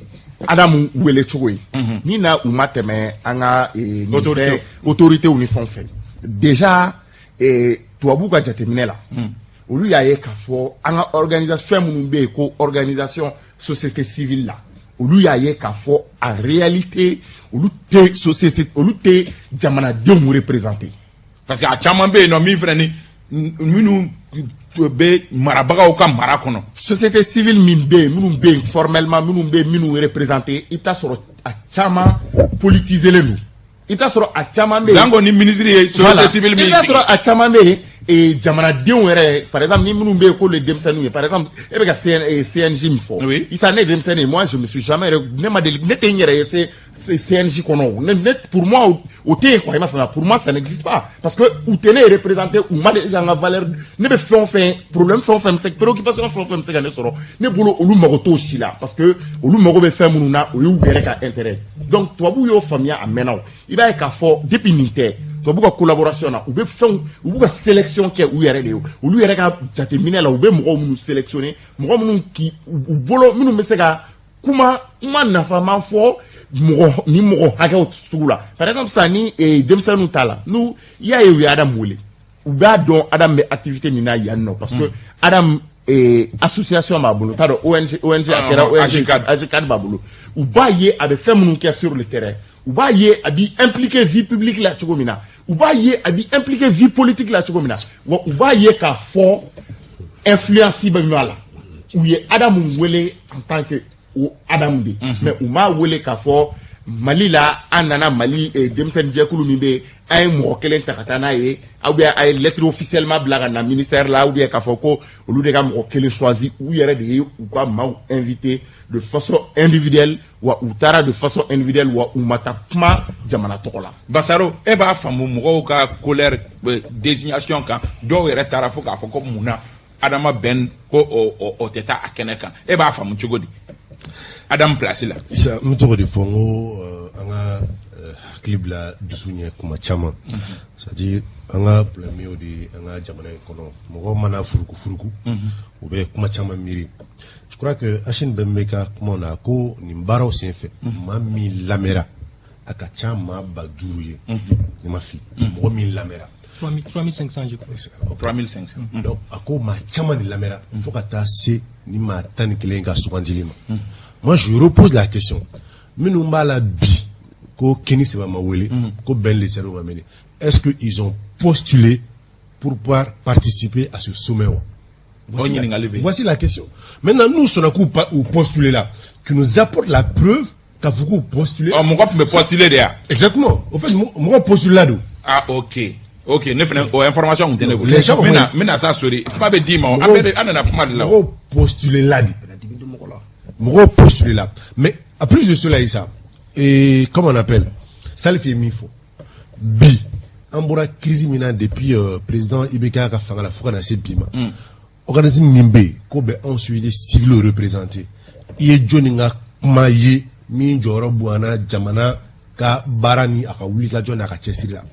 Adamu wele cogo ye, ni na u ma tɛmɛ an ka nin Autorité. Autorités ni fɛn fɛn déjà, tubabuw ka jateminɛ la, olu y'a ye k'a fɔ an ka organisation fɛn minnu bɛ yen ko organisation société civile la, olu y'a ye k'a fɔ en réalité olu tɛ société, olu tɛ jamanadenw représenter. Parce que a caman bɛ yen nɔ min fana ni minnu bɛ marabagaw ka mara kɔnɔ. Société civile min bɛ yen, minnu bɛ yen formellement, minnu bɛ yen, minnu représenté, i bɛ taa sɔrɔ a caman politisé len don. I bɛ taa sɔrɔ a caman bɛ yen. Zango ni ministre ye société Voilà. civile I min bɛ taa sigi. sɔrɔ a caman bɛ yen, jamanadenw yɛrɛ, par exemple ni minnu bɛ yen k'olu ye denmisɛnninw ye, par exemple e bɛ ka CNJ min fɔ. Isa, ne ye denmisɛnnin ye, moi je me suis jamais, ne ma deli, ne tɛ n yɛrɛ ye CNJ kɔnɔ o. Ne pour moi o tɛ yen quoi, i m'a faamuya? Pour moi ça n'existe pas, parce que u tɛ ne représenter, u ma deli ka n ka valeur, ne bɛ fɛn o fɛn, problème fɛn o fɛn bɛ se, préoccupation fɛn o fɛn bɛ se ka ne sɔrɔ, ne bolo olu mago t'o si la, parce que olu mago bɛ fɛn minnu na, o y'u yɛrɛ ka intérêt. Donc tubabuw y'o faamuya a mɛnna o. I b'a ye k'a fɔ depuis nin tɛ, tubabu ka collaboration na, u bɛ fɛnw, u b'u ka sélection kɛ u yɛrɛ de ye. Olu yɛrɛ ka jateminɛ la, u bɛ mɔgɔw minnu sélectionner, mɔgɔ minnu k'i u bolo, minnu bɛ se ka kuma nafama fɔ mɔgɔ ni mɔgɔ hakɛw sugu la. Par exemple sisan ni denmisɛnninw t'a la, n'u i y'a ye u ye Adamu wele, u b'a dɔn Adamu bɛ activité min na yan nɔ, parce que Adamu association b'a bolo, t'a dɔn ONG a kɛra ONG. AGCAD. AGCAD b'a bolo. U b'a ye a bɛ fɛn minnu kɛ sur le terrain, u b'a ye a b'i impliqué vie publique la cogo min na, u b'a ye a b'i impliqué vie politique la cogo min na, wa u b'a ye k'a fɔ influence bɛ min a la. U ye Adamu wele en tant que o Adamu de, mais u m'a wele k'a fɔ Mali la, an nana Mali denmisɛnnin jɛkulu min bɛ yen, an ye mɔgɔ kelen ta ka taa n'a ye, ou bien a ye lettre officiellement bila ka na ministère la, ou bien k'a fɔ ko olu de ka mɔgɔ kelen choisi. U yɛrɛ de ye u ka maaw invité de façon individuelle, wa u taara de façon individuelle, wa u ma taa kuma jamana tɔgɔ la. Basaro, e b'a faamu mɔgɔw ka colère désignation kan? Dɔw yɛrɛ taara fo k'a fɔ ko mun na Adama Ben ko o tɛ taa a kɛnɛ kan. E b'a faamu cogo di? Adam place la. Isa, n bɛ tɔgɔ de fɔ n ko an ka hakili bila dusu ɲɛ kuma caman, c'est à dire an ka problème y'o de ye. An ka jamana in kɔnɔ, mɔgɔw mana furuku furuku, u bɛ kuma caman miiri. Je crois que Achille Mbembe ka kuma na ko nin baaraw senfɛ, maa min lamɛnra, a ka ca maa 5000 ye, ne ma fili, mɔgɔ min lamɛnra. 3500, je crois. 3500. Donc a ko maa caman de lamɛnra fo ka taa se ni maa 11 ka sugandili ma. Moi, je repose la question: minnu b'a la bi ko Kini Seba ma wele, ko Ben Le Cerveau ma wele, est-ce que ils ont postulé pour pouvoir participer à ce sommet wa? Voici la, voici la question. Maintenant, nous, sɔnna k'u u postuler là, qui nous apporte la preuve k'a fɔ k'u postuler. Ɔ, mɔgɔ tun bɛ postuler de ya? Exactement. Au fait, mɔgɔ postuler la don. Ah, ok, ne fana, o information tun tɛ ne bolo. N bɛna n bɛna sa sori, kuma bɛ d'i ma, an bɛɛ de, an nana kuma de la. Mɔgɔw postuler la de. Mɔgɔw postuler la. Mais à plus de cela, Issa, et comment on appelle, Salif ye min fɔ bi, an bɔra crise min na depuis président IBK ka fanga la fo ka na se bi ma, organisme min bɛ yen k'o bɛ anw société civile représenter, i ye jɔnni ka kuma ye min jɔyɔrɔ bonyana jamana ka baara ni a ka wulikajɔ n'a ka cɛsiri la?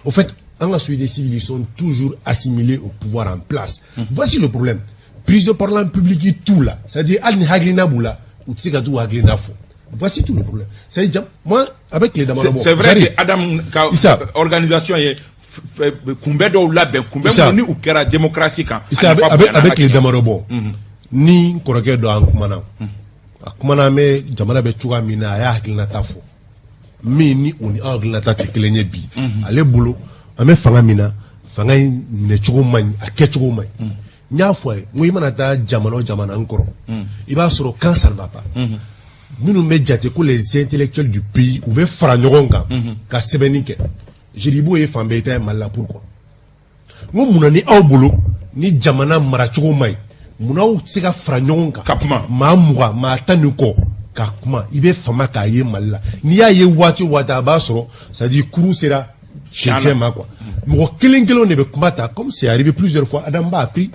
Au fait, an ka société civile, ils sont toujours assimilés au pouvoir en place. Voici le problème. Prise de parole en public, tout là, c'est-à-dire hali ni hakilina b'u la, u tɛ se ka t'u hakilina fɔ. Voici tout le problème. C'est-à-dire, moi, avec les Damadɔ, c'est vrai que Adam ka organisation ye kunbɛ dɔw labɛn, kunbɛ minnu ni u kɛra démocratie kan. Issa, avec les Damadɔ bɔ, ni n kɔrɔkɛ dɔ, an kumana, a kumana, an bɛ jamana bɛ cogoya min na, a y'a hakilinata fɔ min ni o ni anw hakilinata tɛ kelen ye bi. Ale bolo, an bɛ fanga min na, fanga in minɛcogo man ɲi, a kɛcogo man ɲi. N y'a fɔ a ye n ko i mana taa jamana o jamana n kɔrɔ, i b'a sɔrɔ quand ça ne va pas, minnu bɛ jate ko les intellectuels du pays, u bɛ fara ɲɔgɔn kan ka sɛbɛnni kɛ. Je dis, i b'o ye fan bɛɛ, i ta ye Mali la, pourquoi? N ko munna ni aw bolo ni jamana maracogo man ɲi, munna aw tɛ se ka fara ɲɔgɔn kan ka kuma? Maa 20, maa 10 ni kɔ ka kuma, i bɛ fama k'a ye Mali la. N'i y'a ye waati o waati, a b'a sɔrɔ, c'est à dire kurun sera cɛncɛn ma quoi. Mɔgɔ kelen kelenw de bɛ kuma ta, comme c'est arrivé plusieurs fois, Adam b'a pris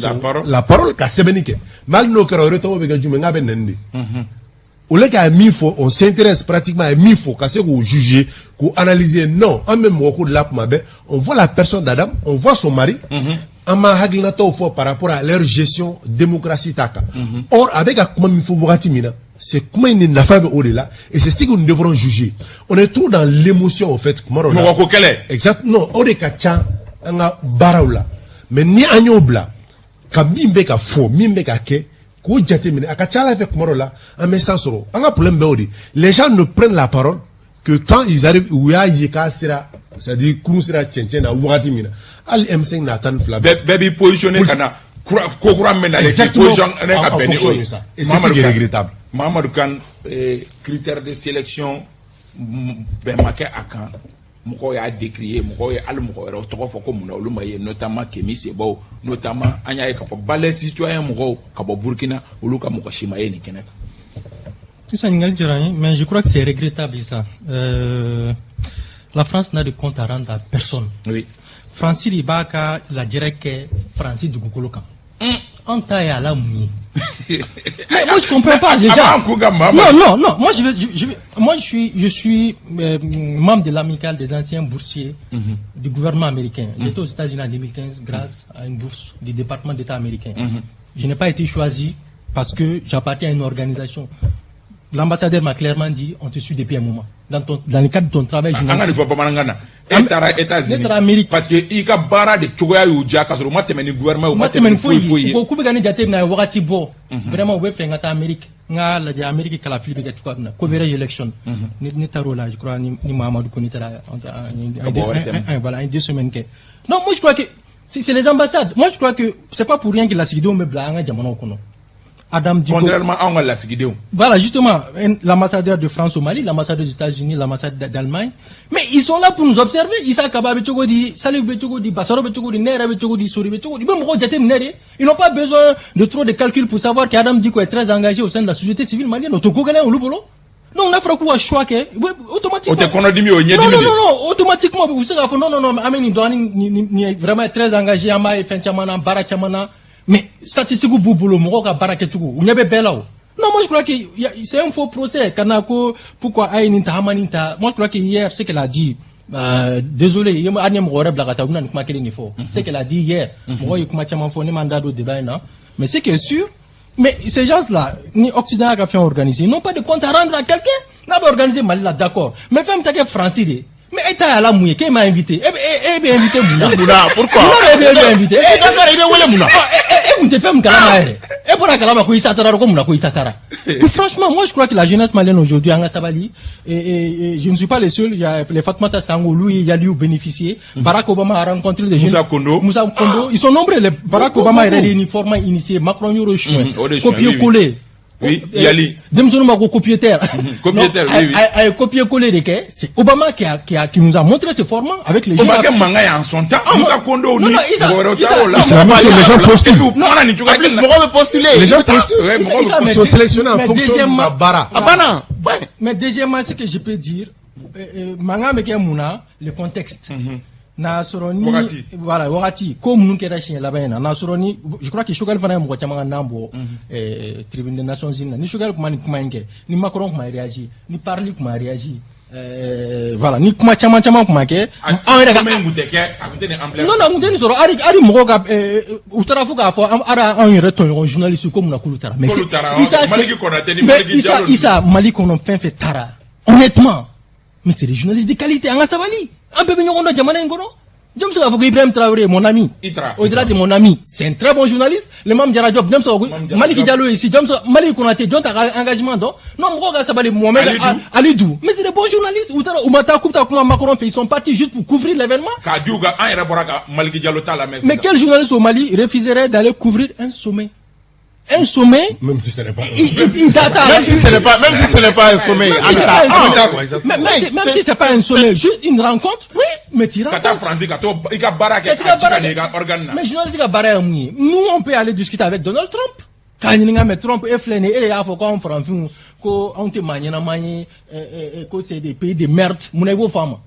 la parole, la parole ka sɛbɛnni kɛ. Mais hali n'o kɛra, o tɔgɔ bɛ kɛ jumɛn? K'a bɛ nɛni de. Au lieu k'a min fɔ, on s'intéresse pratiquement à min fɔ, ka se k'o juger, k'o analyser. Non, an bɛ mɔgɔ ko de la kuma bɛɛ. On voit la personne d'Adam, on voit son mari, an ma hakilinataw fɔ par rapport à leur gestion démocratie ta kan. Or a bɛ ka kuma min fɔ wagati min na, c'est kuma in de nafa bɛ o de la, et c'est ce que nous devrons juger. On est trop dans l'émotion, au fait, kuma dɔw la. Mɔgɔ ko kɛlɛ. Exact. Non, o de ka ca an ka baaraw la. Mais ni an y'o bila ka min bɛ ka fɔ, min bɛ ka kɛ, k'o jateminɛ, a ka ca ala fɛ, kuma dɔ la an bɛ san sɔrɔ. An ka problème bɛ o de: les gens ne prennent la parole que quand ils arrivent, u y'a ye k'a sera, c'est à dire kurun sera cɛncɛn na wagati min na, hali M5 n'a 12. Bɛɛ b'i positionner ka na ko kura min na, k'i positionner ka bɛn ni o ye. Et c'est ce qui est regrettable. Mamadou Kane, critère de sélection bɛn ma kɛ a kan. Mɔgɔw y'a décrier, mɔgɔw ye hali mɔgɔ wɛrɛw tɔgɔ fɔ ko munna olu ma ye, notamment Kemi Sebaw, notamment an y'a ye k'a fɔ Balai citoyen mɔgɔw ka bɔ Burkina, olu ka mɔgɔ si ma ye nin kɛnɛ kan. Issa, ɲininkali diyara n ye, mais je crois que c'est regrettable, ça. La France n'a de compte à rendre à personne. Faransi de b'a ka lajɛrɛ kɛ Faransi dugukolo kan. An ta ye a la mun ye? Mais moi, je comprends pas déjà. Non, non, non, moi je vais, moi je suis membre de l'amicale des anciens boursiers du gouvernement américain. J'étais aux États-Unis en 2015 grâce à une bourse du département d'État américain. Je n'ai pas été choisi parce que j'appartiens à une organisation. L'ambassadeur m'a clairement dit: on te suit depuis un moment. Dans le cadre de ton travail journalistique. An ka nin fɔ bamanankan na. E taara États-Unis. Ne taara Amérique. Parce que i ka baara de cogoya y'u diya, k'a sɔrɔ u ma tɛmɛ ni gouvernement ye, u ma tɛmɛ ni foyi foyi ye. U ko k'u bɛ ka ne jateminɛ, a ye wagati bɔ. Vraiment, u bɛ fɛ n ka taa Amérique. N ka lajɛ Amérique kalafili bɛ kɛ cogoya min na. Coverage election. Ne taara o la, je crois, ni Mahamadou Kone taara. Voilà, an ye 2 semaines kɛ. Non, moi je crois que c'est les ambassades. Moi, je crois que c'est pas pour rien que lasigidenw bɛ bila an ka jamanaw kɔnɔ. Adam Diko. Contrairement anw ka lasigidenw. Voilà, justement, l'ambassadeur de France au Mali, l'ambassadeur des États-Unis, l'ambassadeur d'Allemagne. Mais ils sont là pour nous observer. Issa Kaba bɛ cogo di, Salif bɛ cogo di, Basaro bɛ cogo di, ne yɛrɛ bɛ cogo di, Sori bɛ cogo di. I bɛ mɔgɔw jateminɛ de. Ils n'ont pas besoin de trop de calculs pour savoir qu'Adam Diko est très engagé au sein de la société civile malienne. O tɛ ko gɛlɛn olu bolo. Non, n'a fɔra k'u ka choix kɛ, automatiquement. O tɛ kɔnɔdimi, o ye ɲɛdimi. Non, non, non, non, automatiquement, u bɛ se k'a fɔ non, non, non, an bɛ nin dɔn, an ni vraiment très engagé, an b'a ye fɛn caman na, baara caman na. Mais statistique b'u bolo, mɔgɔw ka baara kɛcogo, u ɲɛ bɛ bɛɛ la o. Non, moi je crois que c'est un faux procès. Kana ko pourquoi a ye nin ta, a ma nin ta. Moi je crois que hier, ce qu'elle a dit, désolé, i ye hali ni mɔgɔ wɛrɛ bila ka taa, u bɛna nin kuma kelen de fɔ. Ce qu'elle a dit hier, mɔgɔw ye kuma caman fɔ, ne m'an da don débat in na. Mais ce qui est sûr, mais ces gens-là, ni Occident a fait organiser, ils n'ont pas de compte à rendre à quelqu'un. N'a pas organisé Mali là, d'accord. Mais fɛn min ta kɛ Faransi de ye. Mais e ta y'a la mun ye k'e m'a invité? E bɛ invité mun na? Mun na? Pourquoi? Mun na e bɛ invité? Eh, d'accord, i bɛ wele mun na? Ɔ, e kun tɛ fɛn min kalama yɛrɛ. E bɔra kalama ko Issa taara, ko mun na ko Issa taara? Mais franchement, moi je crois que la jeunesse malienne aujourd'hui, an ka sabali, et je ne suis pas le seul, il y a les Fatoumata Sango, lui, il y a lui bénéficié. Barack Obama a rencontré des jeunes. Moussa Kondo. Moussa Kondo, ils sont nombreux. Les Barack Obama yɛrɛ de ye nin format initié. Macron y'o rejoint. O de suɲɛ, oui, oui. Copier-coller. Oui, Yali. Denmisɛnninw b'a ko copier-terre. Copier-terre, Non, oui. a ye copier-coller de kɛ. C'est Obama qui nous a montré ce format avec les O jeunes. ma kɛ mankan ye en son temps. Ah, Moussa Kondo non, ni non, Issa, mɔgɔ wɛrɛw Issa, taara o la. C'est la même chose, les gens postulent. Et puis, u kumana nin cogoya En plus, kelen na. mɔgɔw bɛ postuler. Les gens postulent. Ouais, mɔgɔw Issa, bɛ mais Ils sont sélectionnés en mais fonction de ma baara. A banna. Ouais. Mais deuxièmement, ce que je peux dire, mankan bɛ kɛ mun na? Le contexte. N'a sɔrɔ ni Wagati. Voilà, wagati ko minnu kɛra siɲɛ laban in na, n'a sɔrɔ ni je crois que Choguel fana ye mɔgɔ caman ka nan bɔ tribune des Nations Unies na, ni Choguel tun ma nin kuma in kɛ, ni Macron tun ma réagi, ni Parly tun ma réagi, voilà, ni kuma caman caman tun ma kɛ, anw yɛrɛ ka Kuma in kun tɛ kɛ, a kun tɛ nin ampleur. Non, non, kun tɛ nin sɔrɔ. Hali mɔgɔw ka u taara fo k'a fɔ hali anw yɛrɛ tɔɲɔgɔn journaliste ko mun na k'olu taara. Mais K'olu taara, Issa, Maliki Konate ni mais Maliki Issa, Diallo. Issa, Mali kɔnɔ fɛn fɛn taara, honnêtement, mais c'est des journalistes de qualité. An ka sabali, an bɛɛ bɛ ɲɔgɔn dɔn jamana in kɔnɔ. Jɔn bɛ se k'a fɔ ko Ibrahim Traoré, mon ami, Itra. au-delà de mon ami, c'est un très bon journaliste. Le Mame Diarra Diop, jɔn bɛ se k'a fɔ Mame ko Diarra Maliki Diop. Diallo ici, jɔn bɛ se, Maliki Konate, jɔn t'a ka engagement dɔn? Non, mɔgɔw ka sabali. Mohamed Ali Dou. Ali Dou, mais c'est des bons journalistes. U taara, u ma taa k'u bɛ taa kuma Macron fɛ, ils sont partis juste pour couvrir l'événement. K'a di u ka, an yɛrɛ bɔra ka Maliki Diallo ta lamɛn Mais sisan. quel journaliste au Mali refuserait d'aller couvrir un sommet? Un sommet. Même si ce n'est pas. Il t'attend. Même si ce n'est pas, même si ce n'est pas un sommet, Même si an bɛ c'est taa. pas un Ah, sommet. d'accord, exactement. Même si c'est pas un sommet, juste une rencontre. Oui. Mais tu Ka taa rencontres. Faransi, ka t'o i ka baara kɛ, Ka t'i ka a ci baara ka na kɛ. i ka organe na. Mais journaliste ka baara ye mun ye? Nous, on peut aller discuter avec Donald Trump. K'a ɲininka, mais Trump, e filɛ nin ye, e de y'a fɔ k'anw farafinw ko anw tɛ maa ɲɛnama ye, ko c'est des pays de merde. Mun na i b'o fɔ an ma?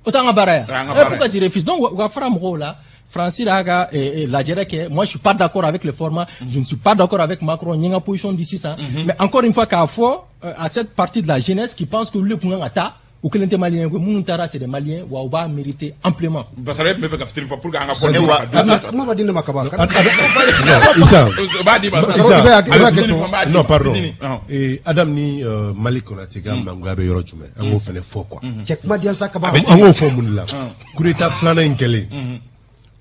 O t'an ka baara ye. O y'an ka baara ye. Pourquoi tu refuses? Donc u ka fara mɔgɔw la. Faransi y'a ka lajɛrɛ kɛ. Moi je suis pas d'accord avec le format, je ne suis pas d'accord avec Macron. N ye n ka position di sisan. Mais encore une fois, k'a fɔ à cette partie de la jeunesse qui pense que olu de kun kan ka taa, u kelen tɛ malien ye, minnu taara, c'est des Maliens, wa u b'a mériter amplement. Basara, e tun bɛ fɛ ka fitinin fɔ pour que an ka bɔ Ne nin wa- ka dossier tɔ. Kuma ma di ne ma kaban. Non, Issa. O b'a di ma. Issa. I b'a A bɛ kɛ fitinin to. fɔ, n b'a di Non, ma. pardon. Fitinin, ɔhɔn. Eh, Adam ni Malik Konate ka mangoya bɛ yɔrɔ jumɛn? An k'o fɛnɛ fɔ quoi. Cɛ, kuma di yan sa kaban. An k'o fɔ mun de la? Coup d'état filanan in kɛlen,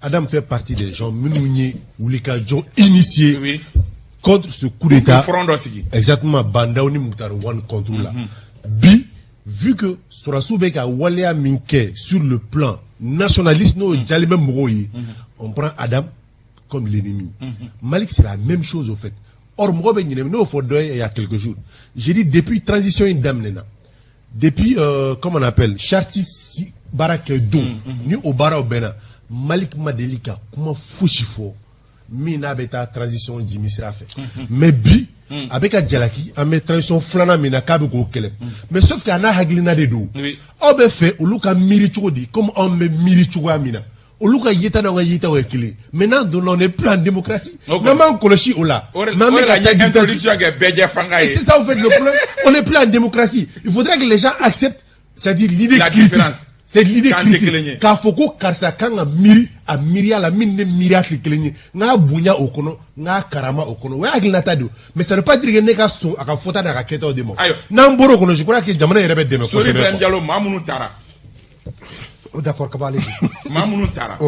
Adam fait partie des gens minnu ye wulikajɔ initié contre ce coup d'état. Front dɔ sigi. Exactement, Bah N'Daw ni Moctar Ouane contre la. Bi, vu que sɔrɔdasiw bɛ ka waleya min kɛ sur le plan nationaliste, n'o jalen bɛ mɔgɔw ye, on prend Adam comme l'ennemi. Malik, c'est la même chose au fait. Or mɔgɔ bɛ ɲinɛ, n'o fɔ dɔ ye il y a quelques jours, j'ai dit depuis transition in daminɛna, depuis comment on appelle, charte si baara kɛ don ni o baaraw bɛnna, Malik ma deli ka kuma fosi fɔ min n'a bɛ taa transition jimi sira fɛ. Mais bi, a bɛ ka jalaki, an bɛ transition filanan min na, k'a bɛ k'o kɛlɛ, mais sauf que a n'a hakilina de don. Aw bɛ fɛ olu ka miiri cogo di? Comme anw bɛ miiri cogoya min na, olu ka yeta n'anw ka yetaw ye kelen. Maintenant donc on est plus en démocratie. N'an m'an kɔlɔsi o la, O mais an de bɛ la ka taa n ye dictature. introduction kɛ bɛɛ jɛ fanga Et ye. c'est ça en fait le problème. On n'est plus en démocratie. Il faudrait que les gens acceptent, c'est-à-dire l'idée La critique. différence. C'est l'idée K'an tɛ kelen critique. ye. K'a fɔ ko karisa kan ka miiri a miiriya la min ni ne miiriya tɛ kelen ye, n k'a bonya o kɔnɔ, n k'a karama o kɔnɔ, o ye hakilinata de ye. Mais ça ne veut pas dire que ne ka sɔn a ka fɔta n'a ka kɛtaw de ma. Ayiwa. N'an bɔr'o kɔnɔ, je crois que jamana yɛrɛ bɛ dɛmɛ Sori kosɛbɛ Ibrahim quoi. Diallo, maa minnu taara, Oh, d'accord, kaba, allez-y. Maa minnu taara,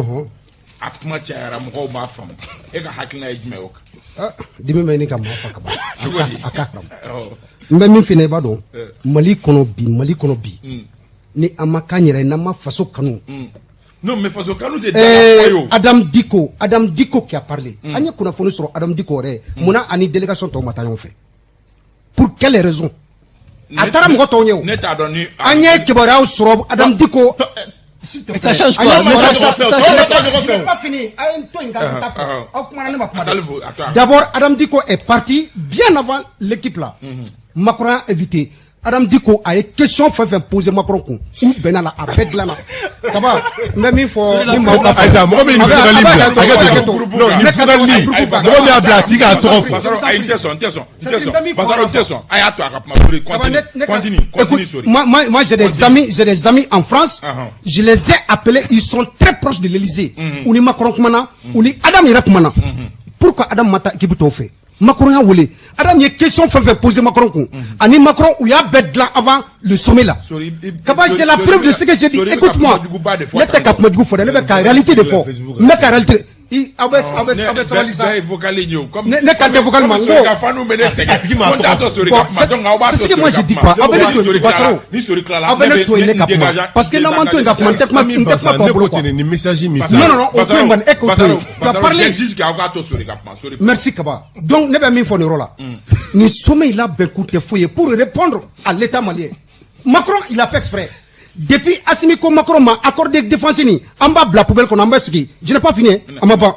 a kuma cayara, mɔgɔw b'a faamu. E ka hakilina ye jumɛn ye o kan? Ah, dimi bɛ ɲini ka maa fa kaban. Cogo di? A ka haram. Ɔ. N bɛ min f'i ɲɛna, i b'a dɔn, Mali kɔnɔ bi, Mali kɔnɔ bi, ni an ma k'an yɛrɛ ye, n'an ma faso kanu. Non, mais faso kanu tɛ dala fɔ ye o. Adam Diko, Adam Diko qui a parlé. An ye kunnafoni sɔrɔ Adam Diko yɛrɛ. Munna ani délégation tɔw ma taa ɲɔgɔn fɛ? Pour quelle raison? A taara mɔgɔ tɔw ɲɛ o. Ne t'a dɔn ni. An ye kibaruyaw sɔrɔ Adam Diko. Et ça change quoi? Mais ça change Je n'ai pas fini. A ye n to yen ka n ta fɔ. Aw kumana, ne ma kuma dɛ. Salifou, attends. D'abord, Adam Diko est parti bien avant l'équipe là. Macron a invité. Adam Diko a ye question fɛn fɛn posé Macron kun, u bɛnna la, a bɛɛ dilanna. Kaba, n bɛ min fɔ ni maaw ka Ayisa, mɔgɔ min A bɛ- vocal a bɛ bila, hakɛ to, hakɛ a bɛ hakɛ to. to. Non, ni Ne ka vocal tɔgɔ ni groupe kan. mɔgɔ min y'a bila, a tigi k'a tɔgɔ fɔ. Basaro, ayi, n tɛ sɔn, n tɛ sɔn, n tɛ C'est-à-dire, n bɛ sɔn. min fɔ Basaro, n tɛ sɔn. A y'a to a ka kuma. Sori, Kaba, continue, continue, continue, Écoute, Sori. moi, j'ai des amis, j'ai des amis en France. Je les ai appelés, ils sont très proches de l'Élysée. U ni Macron kumana, u ni Adam yɛrɛ kumana. Pourquoi Adam ma taa équipe tɔw fɛ? Macron y'a wele. Adam ye question fɛn fɛn posé Macron kun. Ani Macron, u y'a bɛɛ dilan avant le sommet là. Sori, Kaba, j'ai la Sori, preuve de ce que j'ai dit. Sori bɛ ka Écoute-moi. kuma juguba de fɔ Ne tɛ ka tan. kuma jugu fɔ dɛ, ne bɛ ka réalité de fɔ. N bɛ ka réalité. Aw bɛ aw bɛ aw bɛ sabali sa. Bɛɛ ye vocal in ye o. Comme Ne kan tɛ vocal ma, n comme ko- Sori ka fanu bɛ ne sɛgɛn. A tigi m'a Ko n t'a tɔgɔ to fɔ. Sori Bon, ka kuma. Donc aw b'a c'est to ce que Sori moi ka je dis kuma. quoi. Aw bɛ ne Ni to Sori yen, Basaro. tilala, ni Sori tilala, Aw bɛ ne to yen ne ka kuma. dégage- Parce que n'aw m'an to yen ka kuma, n tɛ kuma, n tɛ kuma ne tɔw bolo ko quoi. ten, nin message min Basaro, Non, non, non, o to yen bani, e k'o to yen. Basaro, Tu as Basaro, parlé. j'exige k'aw k'a to Sori ka kuma. Sori. Merci Kaba. Donc ne bɛ min fɔ nin yɔrɔ la, nin sommet in labɛn kun tɛ foyi ye pour répondre à l'État malien. Macron, il a fait exprès. Depuis Assimi ko Macron ma accordé défense nin, an b'a bila poubelle kɔnɔ, an bɛ sigi. Je n'ai pas fini, hein, an ma ban.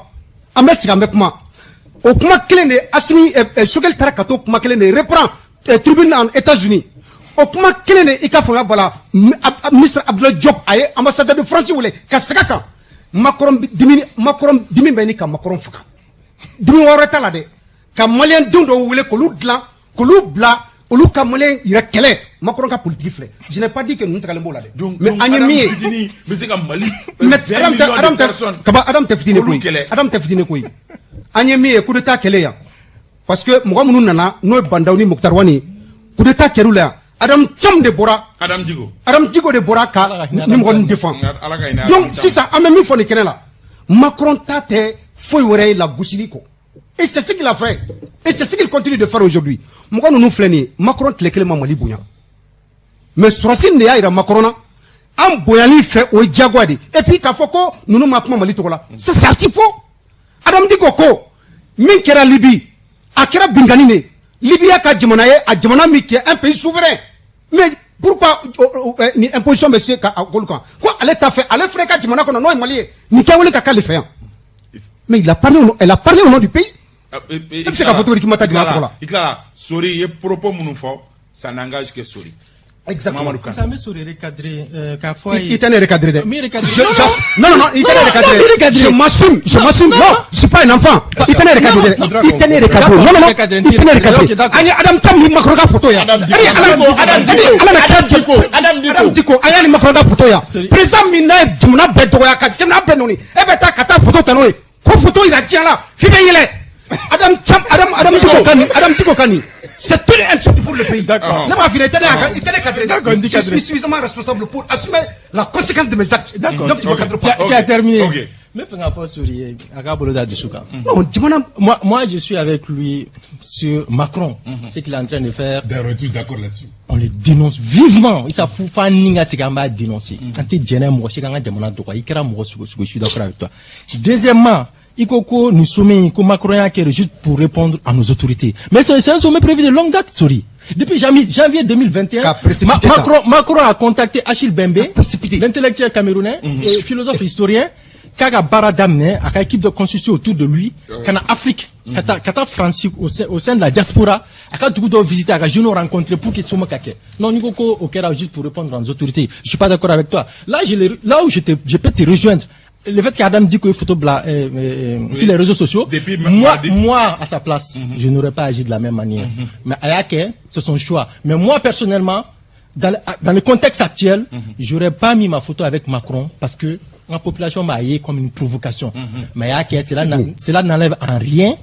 An bɛ sigi, an bɛ kuma. O kuma kelen de Assimi Choguel taara ka t'o kuma kelen de reprend tribune en États-Unis. O kuma kelen de, i ka faamuya b'a la, ministre Abdoulaye Diop a ye ambassadeur de France wele ka segin a kan. Macron dimi, Macron dimi bɛ ni ka Macron faga. Dimi wɛrɛ t'a la dɛ, ka maliyɛn denw dɔw wele k'olu dilan, k'olu bila olu ka maliyɛn yɛrɛ kɛlɛ. Macron ka politique filɛ. Je n'ai pas dit que ninnu tagalen b'o la dɛ, Donc, mais donc, an ye Adam min ye fitinin bɛ se ka Mali mais 20 Adam tɛ millions de Adam tɛ personnes Kaba, Adam tɛ fitinin k'olu koyi. kɛlɛ. Adam tɛ fitinin koyi. An ye min ye, coup d'état kɛlɛ yan, parce que mɔgɔ minnu nana, n'o ye Bah N'Daw ni Moctar Ouane ye, coup d'état kɛr'u la yan, Adam Thiam de bɔra. Adam Diko. Adam Diko de bɔra ka Ala ka hinɛ ni mɔgɔ Adam ninnu défend. Ala ka hinɛ Adam Donc Thiam. sisan, an bɛ min fɔ nin kɛnɛ la, Macron ta tɛ foyi wɛrɛ ye la gosili kɔ, et c'est ce qu'il a fait et c'est ce qu'il continue de faire aujourd'hui. Mɔgɔ ninnu filɛ nin ye, Macron tile kelen ma Mali bonya, mais sɔrɔsi de y'a yira Macron na an bonyali fɛ, o ye diyagoya de. Et puis k'a fɔ ko ninnu ma kuma Mali tɔgɔ la, ça, c'est archi faux. Adam Diko ko min kɛra Libi, a kɛra binkani de. Libya ka jamana ye, a jamana min kɛ un pays souverain, mais pourquoi ni imposition bɛ se ka a k'olu kan ko ale t'a fɛ, ale fana ka jamana kɔnɔ, n'o ye Mali ye, nin kɛwale ka k'ale fɛ yan? Mais il a parlé au nom, elle a parlé au nom du pays. E bɛ se k'a fɔ cogo di k'i ma taa jamana tɔgɔ la? I tilala, Sori i ye propos minnu fɔ, ça n'engage que Sori. Exactement. Mamadou Kane. Sisan n bɛ Sori recadrer k'a fɔ a ye. I tɛ ne recadrer dɛ. Min recadrer. Non, non, non, i tɛ ne Non, non, recadrer. non, recadrer. Je m'assume, je Non, m'assume. non, Non, non. je suis pas un enfant. I tɛ ne recadrer dɛ. I tɛ ne recadrer. Non, non, non. Recadrer, I tɛ ne recadrer. Ok, d'accord. An ye Adam Thiam ni Macron ka photo yan. Adam Diko. Ani Ala Adam ani Diko. Ala na kira Adam Diko. Adam Diko. Adam Diko. A y'a ni Macron ka photo yan. Sori. Président min n'a ye jamana bɛɛ dɔgɔya, ka jamana bɛɛ nɔni, e bɛ taa ka taa photo ta n'o ye. Ko photo yira diɲɛ la f'i bɛ yɛlɛ. Adam Thiam, Adam Diko ka nin, Adam Diko ka nin. C'est une insulte pour le pays. D'accord. Ne b'a f'i ɲɛna, i tɛ ne i tɛ ne cadrer. D'accord, n t'i Je cadrer. suis suffisamment responsable pour assumer la conséquence de mes actes. D'accord. Donc tu me cadres pas. Tu as terminé. Ok. N bɛ fɛ k'a fɔ Sori ye, a k'a bolo da dusu kan. Non, jamana Moi, je suis avec lui sur Macron, ce qu'il est en train de faire. D'ailleurs, on est tous d'accord là-dessus. On le dénonce vivement. I sa fo ni ka tigɛ, an b'a dénoncer. An tɛ jɛn n'a ye mɔgɔ si k'an ka jamana dɔgɔya. I kɛra mɔgɔ sugu o sugu, je suis d'accord avec toi. Deuxièmement, i ko ko nin sommet in, ko Macron y'a kɛ juste pour répondre à nos autorités. Mais c'est un sommet prévu de longue date, Sori. Depuis janvier 2021, K'a précipité ça. Macron a contacté Achille Mbembe, Précipité. l'intellectuel camerounais et philosophe historien, k'a ka baara daminɛ, a ka équipe de constituer autour de lui, ka na Afrique, ka taa France, au sein de la diaspora, a ka dugu dɔw visiter, a ka jeunes rencontrer pour que sommet ka kɛ. Non, n'i ko ko o kɛra juste pour répondre aux autorités, je suis pas d'accord avec toi. Là, là où je peux te rejoindre, le fait qu'Adam dit qu'il photo bla, sur les réseaux sociaux, Depuis moi, mardi. moi, à sa place, je n'aurais pas agi de la même manière. Mais a y'a kɛ, c'est son choix. Mais moi, personnellement, dans le contexte actuel, j'aurais pas mis ma photo avec Macron parce que la population m'a haï comme une provocation. Mais a y'a kɛ, cela n'enlève en rien